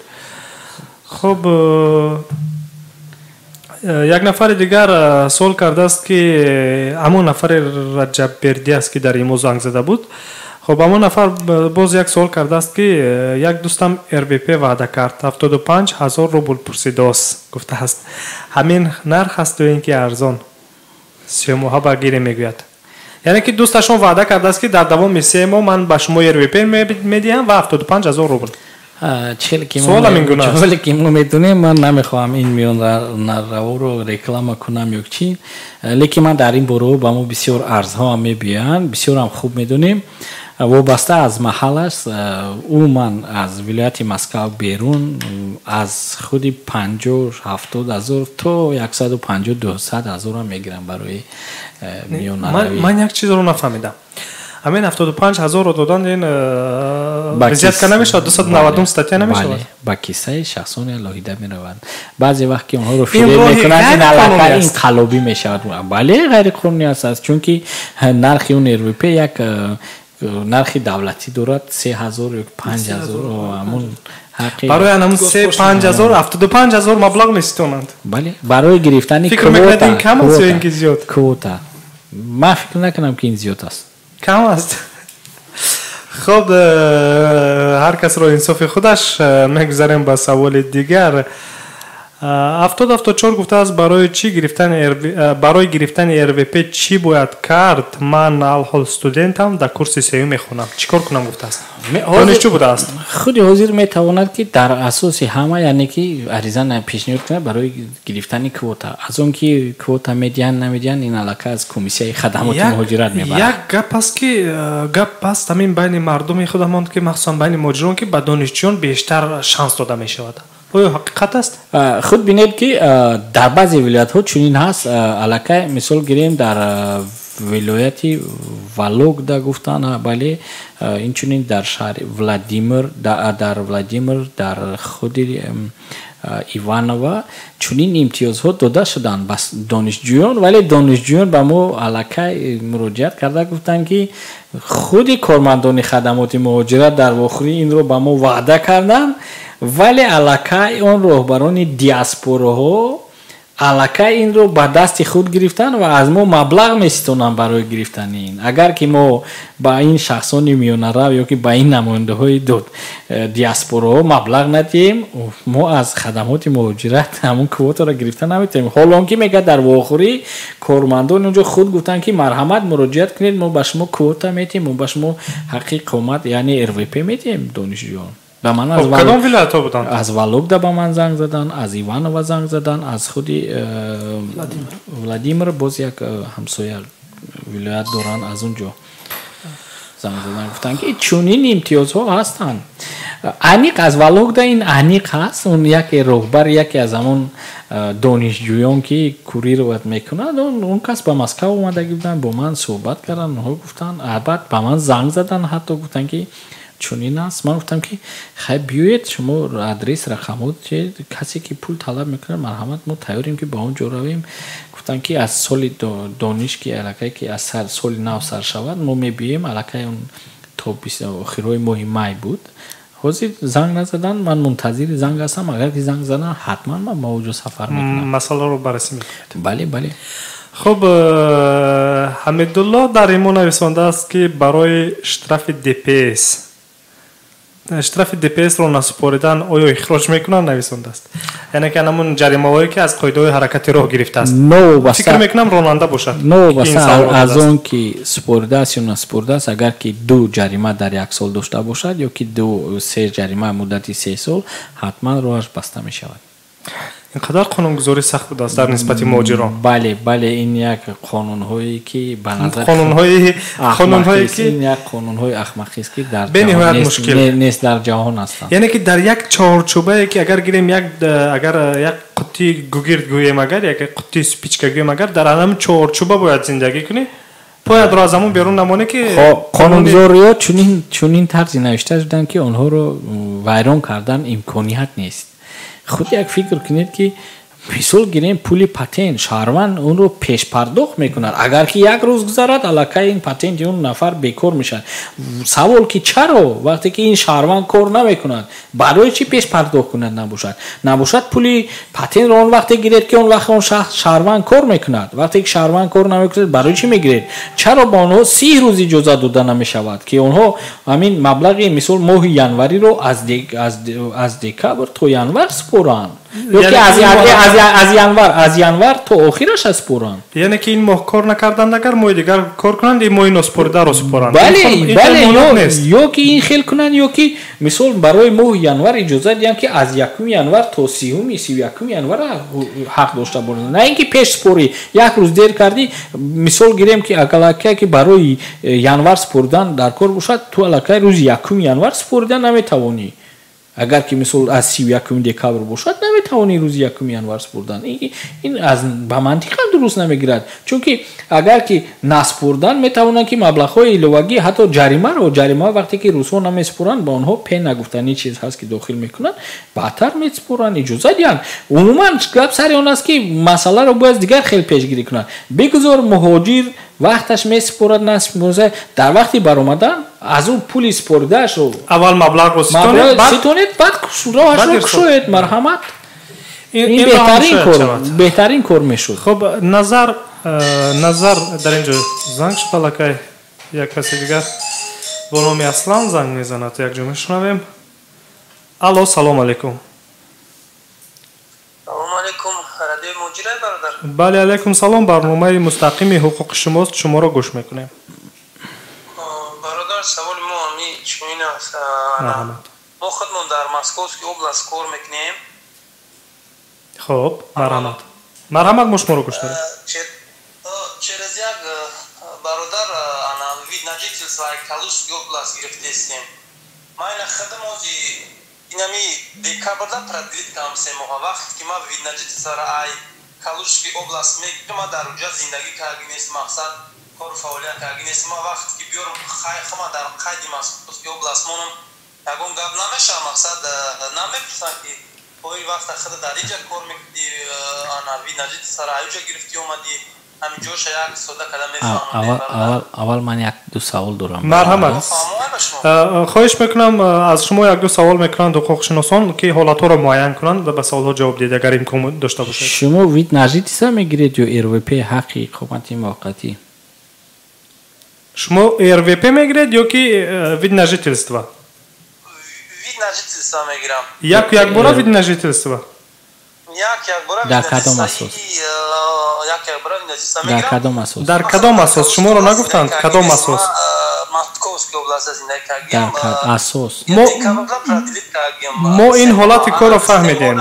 Хуб, як нафари дигар суол кардааст, ки ҳамон нафари Раҷаббердӣ аст, ки дар имо занг зада буд. Хуб, ҳамон нафар боз як суол кардааст, ки як дӯстам РВП ваъда кард, 75 000 рубл пурсидост, гуфтааст. Ҳамин нарх аст ё ин ки арзон? 3 моҳа ба гире, мегӯяд. Яъне ки дӯсташон ваъда кардааст, ки дар давоми 3 моҳ ман ба шумо РВП медиҳам ва 75 000 рубл. Чоле ки мо медонем, ман намехоҳам ин миёнраворо реклама кунам ё чӣ, лекин ман дар ин борао ба мо бисёр арзҳоам мебиёянд, бисёрам хуб медонем, вобаста аз маҳал аст. Умуман аз вилояти Москав берун аз худи 50-70 ҳазор то 150-200 ҳазорам мегирам барои миёнаравӣ. Ман як чизро нафаҳмидам. Ҳамин 75 000-ро додан, ин взятка намешавад, 290-ум статья намешавад? Ба киссаи шахсони алоҳида мераванд. Баъзе вақт ки онҳоро фиреб мекунанд, ин аллакай ин қаллобӣ мешавад. Бале, ғайриқонунӣ аст, чунки нархи он РВП як нархи давлатӣ дорад, 3000 ё 5000, ҳамон. Барои анамун 3-5 ҳазор 75 000 маблағ меситонанд. Бале, барои гирифтани. Фикр мекунед, ин кам аст ё ин ки зиёд? Квота, ман фикр накунам, ки ин зиёд аст. Кам аст. Хуб, ҳар касро инсофи худаш. Мегузарем ба саволи дигар. 7074 гуфтааст, барои чӣ гирифтани, барои гирифтани РВП чӣ бояд кард? Ман алҳол студентам, дар курси сеюм мехонам, чӣ кор кунам гуфтааст. Донишҷӯ будааст. Худи ҳозир метавонад, ки дар асоси ҳама, яъне ки ариза пешниҳод кунад барои гирифтани квота. Аз он ки квота медиҳанд, намедиҳанд, ин аллакай аз комиссияи хадамоти муҳоҷират мебарад. Як гап аст, ки гап аст ҳамин байни мардуми худамон, ки махсусан байни муҳоҷирон, ки ба донишҷӯён бештар шанс дода мешавад. Оё ҳақиқат аст? Худ бинед, ки дар баъзе вилоятҳо чунин ҳаст. Аллакай мисол гирем, дар вилояти Вологда гуфтанд, бале, инчунин дар шаҳри Владимир, дар Владимир, дар худи Иваново чунин имтиёзҳо дода шуданд ба донишҷӯён. Вале донишҷӯён ба мо аллакай муроҷиат карда гуфтанд, ки худи кормандони хадамоти муҳоҷират дар вохӯрӣ инро ба мо ваъда карданд, вале аллакай он роҳбарони диаспораҳо аллакай инро ба дасти худ гирифтанд ва аз мо маблағ меситонанд барои гирифтани ин. Агар ки мо ба ин шахсони миёнарав ё ки ба ин намояндаҳои диаспораҳо маблағ надиҳем, мо аз хадамоти муҳоҷират ҳамон квотаро гирифта наметавонем. Ҳоло он ки мегӯяд, дар вохӯрӣ кормандони онҷо худ гуфтанд, ки марҳамат, муроҷиат кунед, мо ба шумо квота метиҳем, мо ба шумо ҳаққи иқомат, яъне РВП метиҳем. Донишҷӯён ба ман аз кадом вилоятҳо буданд? Аз Вологда ба ман занг заданд, аз Иваново занг заданд, аз худи Владимир, боз як ҳамсоя вилоят доранд, аз он ҷо занг заданд, гуфтанд, ки чунин имтиёзҳо ҳастанд. Аниқ аз Вологда ин аниқ ҳаст. Он яке роҳбар, яке аз ҳамон донишҷӯён, ки курировать мекунад, он кас ба Москав омадагӣ буданд, бо ман суҳбат карданд. Онҳо гуфтанд, баъд ба ман занг заданд, ҳатто гуфтанд, ки чунин аст. Ман гуфтам, ки хай, биёед, шумо адрес, рақамҳо, касе ки пул талаб мекунад, марҳамат, мо тайёрем, ки ба он ҷо равем. Гуфтанд, ки аз соли дониш, ки аллакай ки аз соли нав сар шавад, мо мебиёем. Аллакай он то охирҳои моҳи май буд. Ҳозир занг назаданд, ман мунтазири занг ҳастам. Агар ки занг заданд, ҳатман ман ба оҷо сафар мекунам. Масъаларо баррасӣ мекунед. Бале. Хуб, Ҳамидулло дар имо нависондааст, ки барои штрафи ДПС, штрафи ДПСро насупоридан оё ихроҷ мекунанд нависондааст. Яъне ки ҳамун ҷаримаҳое, ки аз қоидаҳои ҳаракати роҳ гирифтааст. Фикр мекунам, ронанда бошад. Новобаста аз он ки супоридааст ё насупоридааст, агар ки ду ҷарима дар як сол дошта бошад ё ки ду се ҷарима муддати 3 сол, ҳатман роҳаш баста мешавад. Ин қадар қонунгузорӣ сахт будааст дар нисбати муҳоҷирон. Бале, ин як қонунҳое, ки ба назар қонунҳое ки ин як қонунҳои ахмақист, ки дар бениҳоят мушкил нест, дар ҷаҳон ҳастанд. Яъне ки дар як чорчӯбае, ки агар гирем, як агар як қуттии гугирд гӯем, агар як қуттии спичка гӯем, агар дар ҳамин чорчӯба бояд зиндагӣ кунӣ, бояд аз ҳамон берун намонӣ, ки Қонунгузориҳо чунин тарзи навишта шуданд, ки онҳоро вайрон кардан имконият нест. Худ як фикр кунед, ки мисол гирем, пули патент, шаҳрванд онро пешпардохт мекунад. Агар ки як рӯз гузарад, аллакай ин патенти он нафар бекор мешавад. Савол, ки чаро, вақте ки ин шаҳрванд кор намекунад, барои чӣ пешпардохт кунад? Набошад, пули патентро он вақте гиред, ки он вақт он шахс, шаҳрванд, кор мекунад. Вақте ки шаҳрванд кор намекунад, барои чӣ мегиред? Чаро ба онҳо 30 рӯз иҷозат дода намешавад, ки онҳо ҳамин маблағи, мисол, моҳи январиро аз декабр то январ супоранд ёки аз январ то охираша супоранд? Яъне ки ин моҳ кор накарданд, агар моҳи дигар кор кунанд, ин моҳи носупоридаро супоранд. Бале, ё ки ин хел кунанд, ё ки мисол барои моҳи январ иҷозат диҳанд, ки аз 1 январ то 30-уми, 31-уми январ ҳақ дошта бошанд, на ин ки пеш супорӣ, як рӯз дер кардӣ. Мисол гирем, ки аллакай ки барои январ супоридан дар кор бошад, ту аллакай рӯзи 1 январ супоридан наметавонӣ. Агар ки мисол аз 31-уми декабр бошад, наметавонӣ рӯзи 1 январ супурдан. Ин аз ба мантиқам дуруст намегирад, чунки агар ки насупурдан, метавонанд, ки маблағҳои иловагӣ, ҳатто ҷаримаро, ҷарима вақте ки рӯзҳо намесупуранд, ба онҳо пена гуфтани чиз ҳаст, ки дохил мекунанд, баъдтар месупуранд. Иҷоза диҳанд. Умуман гап сари он аст, ки масъаларо бояд дигар хел пешгирӣ кунанд. Бигузор муҳоҷир вақташ месупорад, насупорад, дар вақти баромадан аз он пули супоридаашро Аввал маблағро ситонед, баъд роҳашро кушоед, марҳамат. Ин беҳтарин кор мешуд. Хуб, Назар, Назар, дар ин ҷо занг шуд, аллакай як каси дигар. Бо номи Аслан занг мезанад, якҷо мешунавем. Алло, салом алейкум. Салом алейкум, радиои Муҳоҷирай, бародар? Бале, алейкум салом, барномаи мустақими ҳуқуқи шумост, шуморо гӯш мекунем. Бародар, саволи мо ҳами чунин аст. Марҳамат. Мо худмон дар Московский област кор мекунем. Хоб, марҳамат, марҳамат, мо шуморо гӯш дорем. Через як бародар ана вид на жительство Калужский област гирифтестем. Ма ина худам ози инами декабрда продлить кардам 3 моҳа. Вақте ки ман вид на жительствора ай Калужский област мегирам, ма дар уҷа зиндагӣ карги нест, мақсад, кору фаъолият карги нест. Ма вақте ки биёрам, хама дар қайди Московский област монам, ягон гап намешавад, мақсад, намепурсанд, ки ои вақта худа дар иҷа кор мекунӣ, ана вид на жительствора аюҷа гирифтӣ омадӣ? Ҳамин ҷоша як сода када мефаҳмонем. Аввал ман як ду савол дорам. Марҳамат, хоҳиш мекунам, аз шумо як ду савол мекунанд ҳуқуқшиносон, ки ҳолатҳоро муайян кунанд ва ба саволҳо ҷавоб диҳед, агар имкон дошта бошад. Шумо вид на жительство мегиред ё РВП, ҳаққи иқомати муваққатӣ? Шумо РВП мегиред ё ки вид на жительство? Вид на жительство мегирам. Яку якбора вид на жительство? Як якбора. Дар кадом асос? Як якбора вид на жительство Дар мегирам. кадом асос? Дар кадом асос? Шуморо нагуфтанд, кадом асос? Московский област зиндагӣ Дар кардем. Асос? Мо ин ҳолати корро фаҳмидем.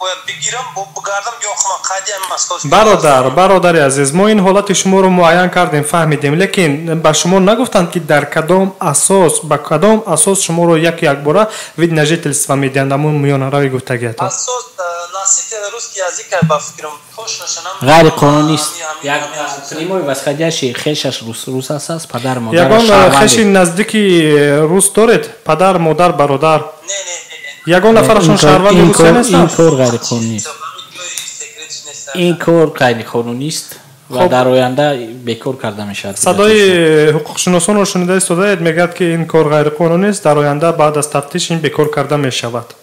Бояд бигирам, бигардам, биём хума қайди ҳами Московский. Бародар, бародари азиз, мо ин ҳолати шуморо муайян кардем, фаҳмидем, лекин ба шумо нагуфтанд, ки дар кадом асос, ба кадом асос шуморо яку якбора вид на жительство медиҳанд, ҳамун миёнарави гуфтагиятон. Асос носитель русский язык, ба фикрам, точно шанам. Ғайриқонунист. Як прямой восходящий хешаш рус аст, падар, модар. Ягон хеши наздики рус доред? Падар, модар, бародар? Не, не, не. Ягон нафарашон шаҳрванди Русия Ин нестанд? кор ғайриқонунист, ин кор ғайриқонунист ва дар оянда бекор карда мешавад. Садои ҳуқуқшиносонро шунида истодаед, мегӯяд, ки ин кор ғайриқонунист, дар оянда баъд аз тафтиш ин бекор карда мешавад.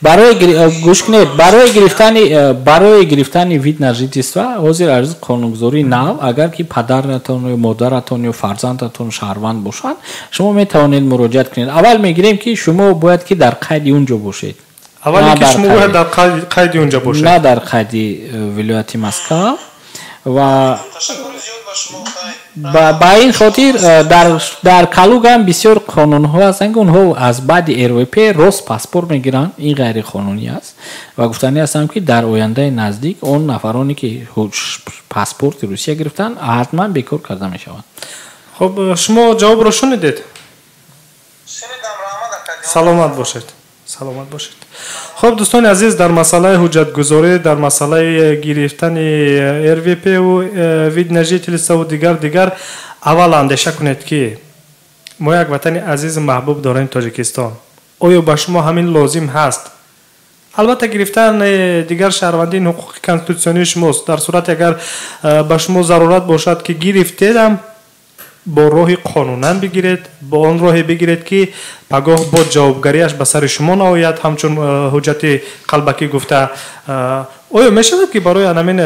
Барои гӯш кунед, барои гирифтани вид на жительство ҳозир аз қонунгузории нав, агар ки падаратон ё модаратон ё фарзандатон шаҳрванд бошанд, шумо метавонед муроҷиат кунед. Аввал мегирем, ки шумо бояд ки дар қайди он ҷо бошед. Аввале ки шумо бояд дар қайди он ҷо бошед. На дар қайди вилояти Москва. Ва ба ин хотир дар Калугам бисёр қонунҳо ҳастанд, ки онҳо аз баъди РВП рост паспорт мегиранд. Ин ғайриқонунӣ аст ва гуфтанӣ ҳастам, ки дар ояндаи наздик он нафароне, ки паспорти Русия гирифтанд, ҳатман бекор карда мешаванд. Хуб, шумо ҷавобро шунидед, саломат бошед, саломат бошед. Хуб, дӯстони азиз, дар масъалаи ҳуҷҷатгузорӣ, дар масъалаи гирифтани РВПу э, вид на жительству дигар дигар, аввал андеша кунед, ки мо як ватани азизу маҳбуб дорем, Тоҷикистон. Оё ба шумо ҳамин лозим ҳаст? Албатта, гирифтани дигар шаҳрвандӣ ҳуқуқи конститутсионии шумост. Дар сурате агар ба шумо зарурат бошад, ки гирифтедам, бо роҳи қонунан бигиред, бо он роҳе бигиред, ки пагоҳ бо ҷавобгариаш ба сари шумо наояд, ҳамчун ҳуҷҷати қалбакӣ гуфта. Оё мешавад, ки барои анамин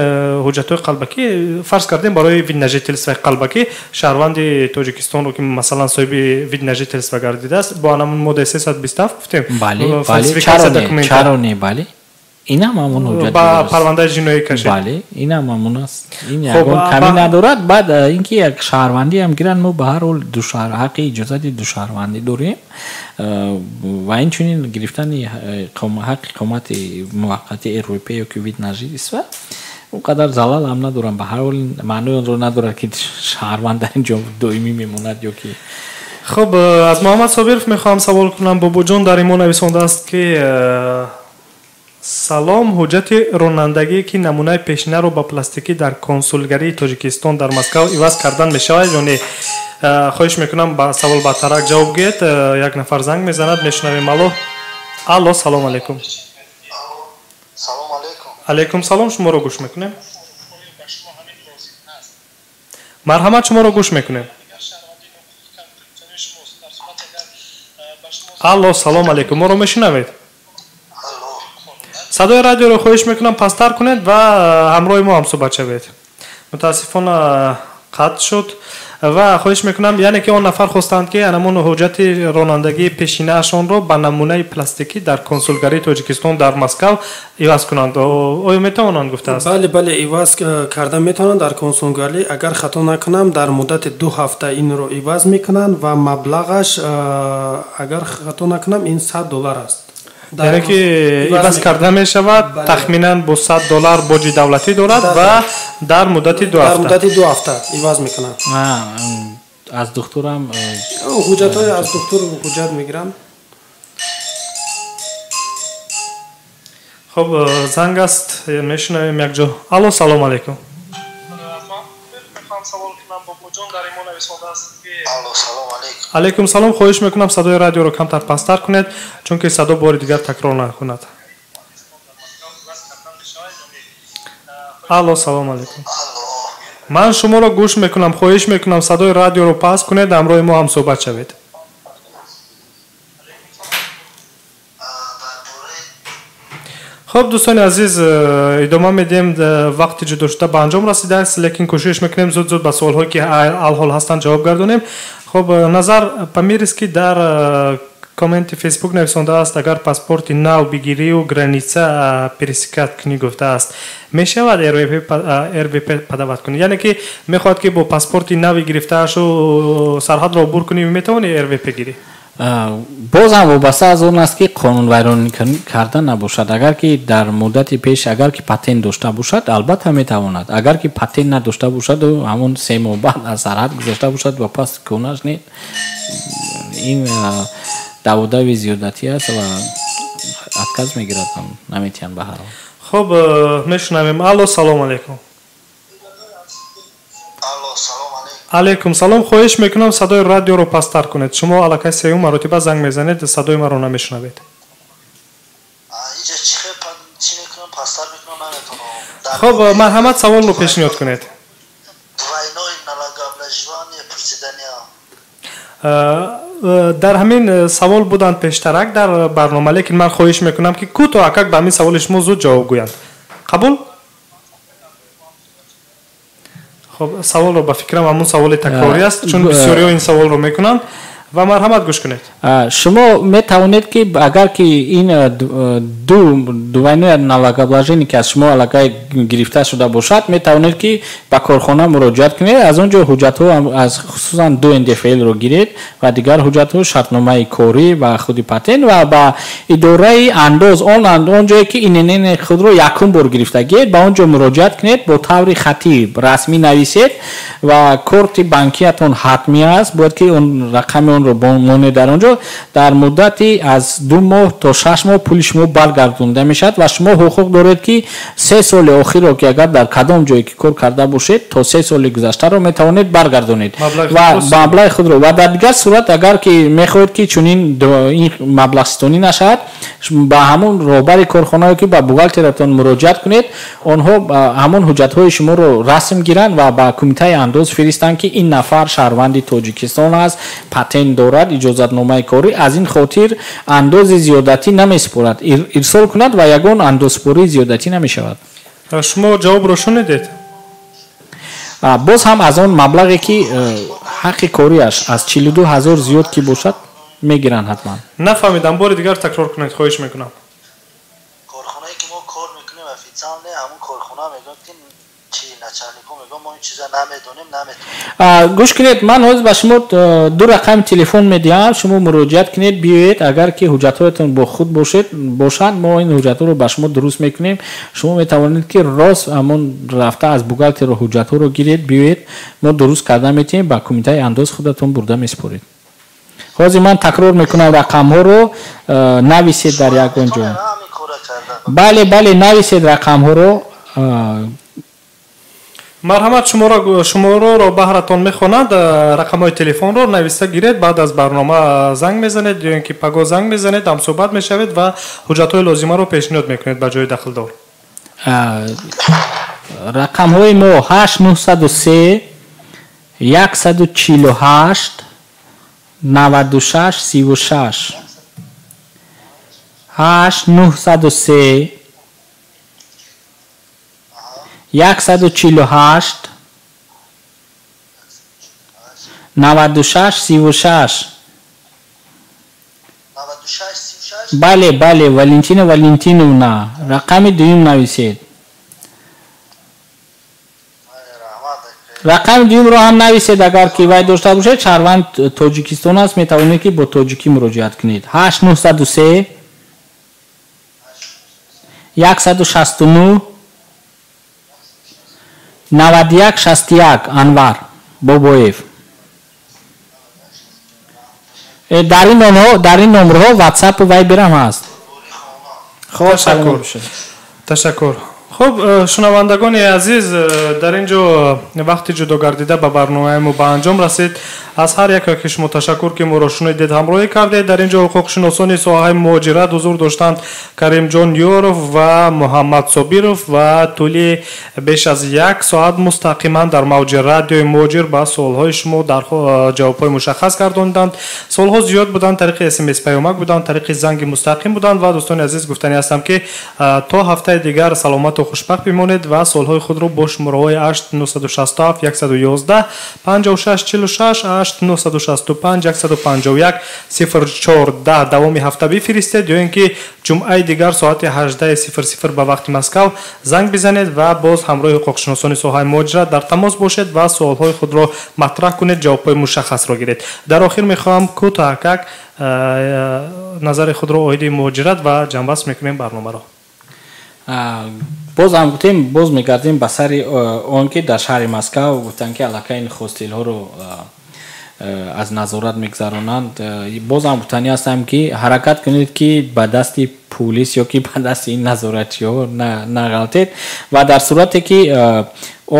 ҳуҷҷатҳои қалбакӣ, фарз кардем, барои вид на жительствои қалбакӣ, шаҳрванди Тоҷикистонро, ки масалан соҳиби вид на жительство гардидааст, бо анамун моддаи 327 гуфтем, Чаро не, бале, инам ҳамон ҳуҷҷат. Ба парвандаи ҷиноӣ кашед? Бале, инам ҳамон аст, ин ягон камӣ надорад. Баъд ин ки як шаҳрвандиам гиранд, мо ба ҳар ҳол ҳаққи иҷозати душаҳрвандӣ дорем ва инчунин гирифтани ҳаққи иқомати муваққати РВП ё ки вид на жительство он қадар залал ҳам надорам. Ба ҳар ҳол маънои онро надорад, ки шаҳрванд дар ин ҷо доимӣ мемонад ё ки Хуб, аз Муҳаммад Собиров мехоҳам савол кунам. Бобоҷон дар имо нависондааст, ки салом, ҳуҷҷати ронандагие, ки намунаи пешинаро ба пластикӣ дар консулгарии Тоҷикистон дар Москав иваз кардан мешавад ё не? Хоҳиш мекунам, ба савол баъдтарак ҷавоб гӯед. Як нафар занг мезанад, мешунавем. Алло, алло, салом алейкум. Алейкум салом, шуморо гӯш мекунем, марҳамат, шуморо гӯш мекунем. Алло, салом алейкум, моро мешунавед? Садои радиоро, хоҳиш мекунам, пасттар кунед ва ҳамроҳи мо ҳамсӯҳбат шавед. Мутаассифона, қатъ шуд. Ва хоҳиш мекунам, яъне ки он нафар хостанд, ки анамон ҳуҷҷати ронандагии пешинаашонро ба намунаи пластикӣ дар консулгарии Тоҷикистон дар Москав иваз кунанд. Оё метавонанд, гуфтааст? Бале, бале, иваз карда метавонанд дар консулгарӣ. Агар хато накунам, дар муддати 2 ҳафта инро иваз мекунанд ва маблағаш, агар хато накунам, ин $100 аст. Яъне ки иваз карда мешавад, тахминан бо $100 боҷи давлатӣ дорад ва дар муддати 2 Дар ҳафта. Муддати 2 ҳафта иваз мекунанд. Аз духтурам. Ҳуҷҷатҳои аз духтур ҳуҷҷат мегиранд. Хуб, занг аст, мешунавем якҷо. Алло, салом алейкум. Савол кунам, бобоҷон дар имо нависондааст ки Алло, салом алейкум. Алейкум салом. Хоҳиш мекунам, садои радиоро камтар пасттар кунед, чунки садо бори дигар такрор накунад. Алло, салом алейкум. Ман шуморо гӯш мекунам. Хоҳиш мекунам, садои радиоро паст кунед, ҳамроҳи мо ҳамсӯҳбат шавед. Хуб, дӯстони азиз, идома медиҳем. Вақти ҷудошуда ба анҷом расидааст, лекин кӯшиш мекунем зуд зуд ба суолҳое, ки алҳол ҳастанд, ҷавоб гардонем. Хуб, Назар Памирский дар комменти Фейсбук нависондааст: агар паспорти нав бигирию граница пересекать кунӣ, гуфтааст, мешавад РВП подавать кунӣ? Яъне ки мехоҳад, ки бо паспорти нави гирифтаашу сарҳадро убур кунӣ, метавонӣ РВП гирӣ? Боз ҳам вобаста аз он аст, ки қонунвайронӣ карда набошад. Агар ки дар муддати пеш агар ки патент дошта бошад, албатта метавонад. Агар ки патент надошта бошаду ҳамон 3 моҳ баъд аз сарҳад гузашта бошад ва пас кунаш не, ин даводави зиёдатӣ аст ва отказ мегирад, наметиҳанд ба ҳар ҳол. Хуб, мешунавем. Алло, салом алейкум. Алейкум салом. Хоҳиш мекунам, садои радиоро пасттар кунед. Шумо аллакай сеюм маротиба занг мезанед, садои маро намешунавед. Пасттар мекунам, наметавонам. Хуб, марҳамат, саволро пешниҳод кунед. Двойной налогообложение пурсидания. Дар ҳамин савол буданд пештарак дар барнома, лекин ман хоҳиш мекунам, ки кӯтоҳакак ба ҳамин саволи шумо зуд ҷавоб гӯянд. Қабул? Хуб, саволро, ба фикрам, ҳамун саволи такрорӣ аст, чун бисёриҳо ин саволро мекунанд. Ва марҳамат, гӯш кунед. Шумо метавонед, ки агар ки ин ду двойное налогообложение ки аз шумо аллакай гирифта шуда бошад, метавонед, ки ба корхона муроҷиат кунед, аз он ҷо ҳуҷҷатҳо, аз хусусан ду НДФЛ-ро гиред ва дигар ҳуҷҷатҳо, шартномаи корӣ ва худи патент, ва ба идораи андоз, он ҷое ки ИНН худро якум бор гирифтагиед, ба он ҷо муроҷиат кунед, бо таври хаттӣ расмӣ нависед ва корти банкиятон ҳатмӣ аст, бояд ки он рақами онро монед. Дар он ҷо дар муддати аз 2 моҳ то 6 моҳ пули шумо баргардонда мешавад ва шумо ҳуқуқ доред, ки 3 соли охирро, ки агар дар кадом ҷое ки кор карда бошед, то 3 соли гузаштаро метавонед баргардонед ва маблағи худро. Ва дар дигар сурат, агар ки мехоҳед, ки чунин ин маблағситонӣ нашавад, ба ҳамон роҳбари корхонае ки ба бухгалтератон муроҷиат кунед, онҳо ҳамон ҳуҷҷатҳои шуморо расм гиранд ва ба кумитаи андоз фиристанд, ки ин нафар шаҳрванди Тоҷикистон аст, патент дорад, иҷозатномаи корӣ, аз ин хотир андози зиёдатӣ намесупорад. Ирсол кунад ва ягон андозсупории зиёдатӣ намешавад. Шумо ҷавобро шунидед? Боз ҳам аз он маблағе, ки ҳаққи кориаш аз 42 000 зиёд ки бошад, мегиранд ҳатман. Нафаҳмидам, бори дигар такрор кунед, хоҳиш мекунам. Корхонае ки мо кор мекунем, официально ҳамун корхона мегӯяд, ки чи начальнико мегӯяд, мо ин чиза намедонем, наметонем. Гӯш кунед, ман ҳозир ба шумо ду рақами телефон медиҳам, шумо муроҷиат кунед, биёед. Агар ки ҳуҷҷатҳоятон бо худ бошанд, мо ин ҳуҷҷатҳоро ба шумо дуруст мекунем. Шумо метавонед, ки рост ҳамон рафта аз бухгалтерро ҳуҷҷатҳоро гиред, биёед, мо дуруст карда метиҳем, ба кумитаи андоз худатон бурда месупоред. Ҳозир ман такрор мекунам рақамҳоро, нависед дар ягон ҷо. Бале, бале, нависед рақамҳоро. Марҳамат, шуморо баҳратон мехонад. Рақамҳои телефонро нависта гиред, баъд аз барнома занг мезанед ё ин ки паго занг мезанед, ҳамсӯҳбат мешавед ва ҳуҷҷатҳои лозимаро пешниҳод мекунед ба ҷои дахлдор. Рақамҳои мо 8 903 148 96 36, 8 903 148. 96 36. Бале, бале, Валентина Валентиновна. Рақами дуюм нависед. Рақами дуюмро ҳам нависед, агар ки вай дошта бошед, шаҳрванд Тоҷикистон аст, метавонед ки бо тоҷикӣ муроҷиат кунед. 8903 169 91 61. Анвар Бобоев. Дар ин номерҳо WhatsApp ва Viber ҳам ҳаст. Хоб, ташаккур. Хуб, шунавандагони азиз, дар ин ҷо вақти ҷудо гардида ба барномаи мо ба анҷом расид. Аз ҳар яке ки шумо ташаккур, ки моро шунидед, ҳамроҳӣ кардед. Дар ин ҷо ҳуқуқшиносони соҳаи муҳоҷират ҳузур доштанд Каримҷон Ёров ва Муҳаммад Собиров ва тӯли беш аз як соат мустақиман дар мавҷи радиои муҳоҷир ба суолҳои шумо дар ҷавобҳои мушаххас гардонданд. Суолҳо зиёд буданд, тариқи смс паёмак буданд, тариқи занги мустақим буданд ва дӯстони азиз, гуфтанӣ ҳастам, ки то ҳафтаи дигар саломату хушбахт бимонед ва суолҳои худро бо шумораҳои 8 967 111 56 46 8 965 151 014 давоми ҳафта бифиристед ё ин ки ҷумъаи дигар соати 18:00 ба вақти Москав занг бизанед ва боз ҳамроҳи ҳуқуқшиносони соҳаи муҳоҷират дар тамос бошед ва суолҳои худро матраҳ кунед, ҷавобҳои мушаххасро гиред. Дар охир мехоҳам кӯтоҳакак назари худро оиди муҳоҷират ва ҷамъбаст мекунем барномаро. Боз ҳам гуфтем, боз мегардем ба сари он ки дар шаҳри Москав гуфтанд, ки аллакай ин хостелҳоро аз назорат мегузаронанд. Боз ҳам гуфтанӣ ҳастам, ки ҳаракат кунед, ки ба дасти пулис ё ки ба дасти ин назоратчиҳо нағалтед ва дар сурате ки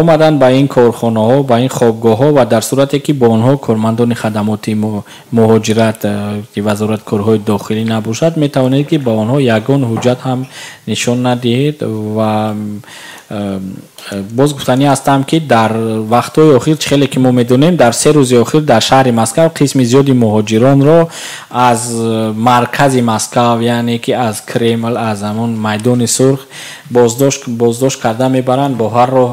омаданд ба ин корхонаҳо, ба ин хобгоҳҳо ва дар сурате ки бо онҳо кормандони хадамоти муҳоҷират ки вазорат корҳои дохилӣ набошад, метавонед ки ба онҳо ягон ҳуҷҷат ҳам нишон надиҳед. Ва боз гуфтанӣ ҳастам, ки дар вақтҳои охир, чӣ хеле ки мо медонем, дар 3 рӯзи охир дар шаҳри Москав қисми зиёди муҳоҷиронро аз маркази Москав, яъне ки аз Кремл, аз ҳамон майдони сурх боздошт карда мебаранд бо ҳар роҳ,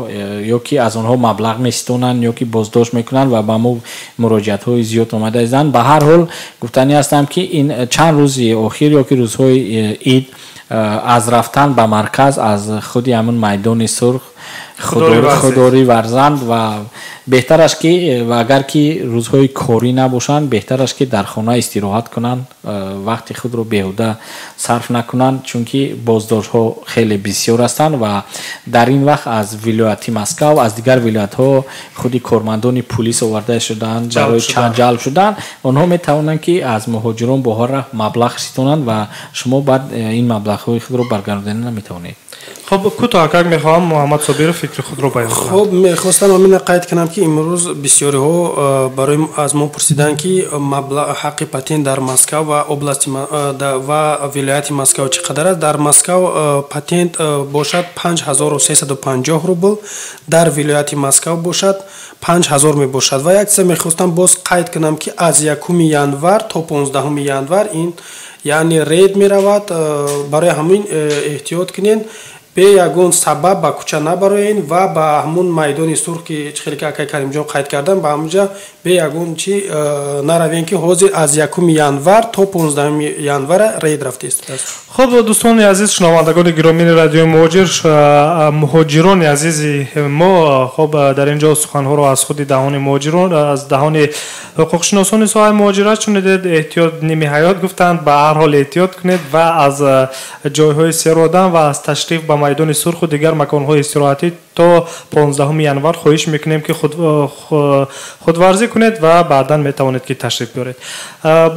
ё ки аз онҳо маблағ меситонанд, ё ки боздошт мекунанд ва ба мо муроҷиатҳои зиёд омада истанд. Ба ҳар ҳол гуфтанӣ ҳастам, ки ин чанд рӯзи охир ё ки рӯзҳои ид аз рафтан ба марказ, аз худи ҳамон майдони сурх худдорӣ варзанд ва беҳтараш ки, ва агар ки рӯзҳои корӣ набошанд, беҳтараш ки дар хона истироҳат кунанд, вақти худро беҳуда сарф накунанд, чунки боздоштҳо хеле бисёр ҳастанд ва дар ин вақт аз вилояти Москав, аз дигар вилоятҳо худи кормандони пулис оварда шуданд, барои ҷалб шуданд. Онҳо метавонанд ки аз муҳоҷирон бо ҳар роҳ маблағ ситонанд ва шумо баъд ин маблағҳои худро баргардонида наметавонед. Хуб, кӯтоҳакак мехоҳам Муҳаммад Собиров фикри худро баён кунад. Хуб, мехостам ҳамина қайд кунам, ки имрӯз бисёриҳо барои аз мо пурсиданд, ки маблағ ҳаққи патент дар Москав ва области ва вилояти Москав чӣ қадар аст. Дар Москав патент бошад 5350 рубл, дар вилояти Москав бошад 5000 мебошад. Ва як чизе мехостам боз қайд кунам, ки аз 1 январ то 15 январ ин яъне рейд меравад. Барои ҳамин эҳтиёт кунед, бе ягон сабаб ба кӯча набароен ва ба ҳамун майдони сурх, ки хеле ки акай Каримҷон қайд кардам, ба ҳамунҷа бе ягон чи наравем, ки ҳозир аз 1 январ то 15 январа рейд рафта истодааст. Хуб, дӯстони азиз, шунавандагони гиромии радиои муҳоҷир, муҳоҷирони азизи мо, хуб, дар ин ҷо суханҳоро аз худи даҳони муҳоҷирон, аз даҳони ҳуқуқшиносони соҳаи муҳоҷират шунидед. Эҳтиёт ними ҳаёт гуфтанд, ба ҳар ҳол эҳтиёт кунед ва аз ҷойҳои серодам ва аз ташриф ба майдони сурху дигар маконҳои истироҳатӣ то 15 январ хоҳиш мекунем, ки худварзӣ кунед ва баъдан метавонед ки ташриф биёред.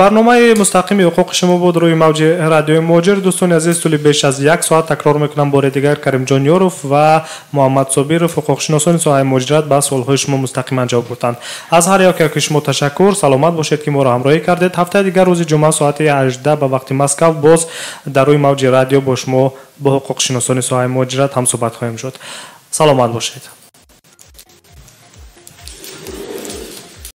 Барномаи мустақими ҳуқуқи шумо буд рӯи мавҷи радиои муҳоҷир. Дӯстони азиз, тӯли беш аз як соат такрор мекунам бори дигар, Каримҷон Ёров ва Муҳаммад Собиров, ҳуқуқшиносони соҳаи муҳоҷират, ба суолҳои шумо мустақиман ҷавоб гуфтанд. Аз ҳар яке ки шумо ташаккур, саломат бошед, ки моро ҳамроҳӣ кардед. Ҳафтаи дигар рӯзи ҷумъа соати 18 ба вақти Москав боз дар рӯи мавҷи радио бо шумо, бо ҳуқуқшиносони соҳаи муҳоҷират ҳамсӯҳбат хоҳем шуд. Саломат бошед.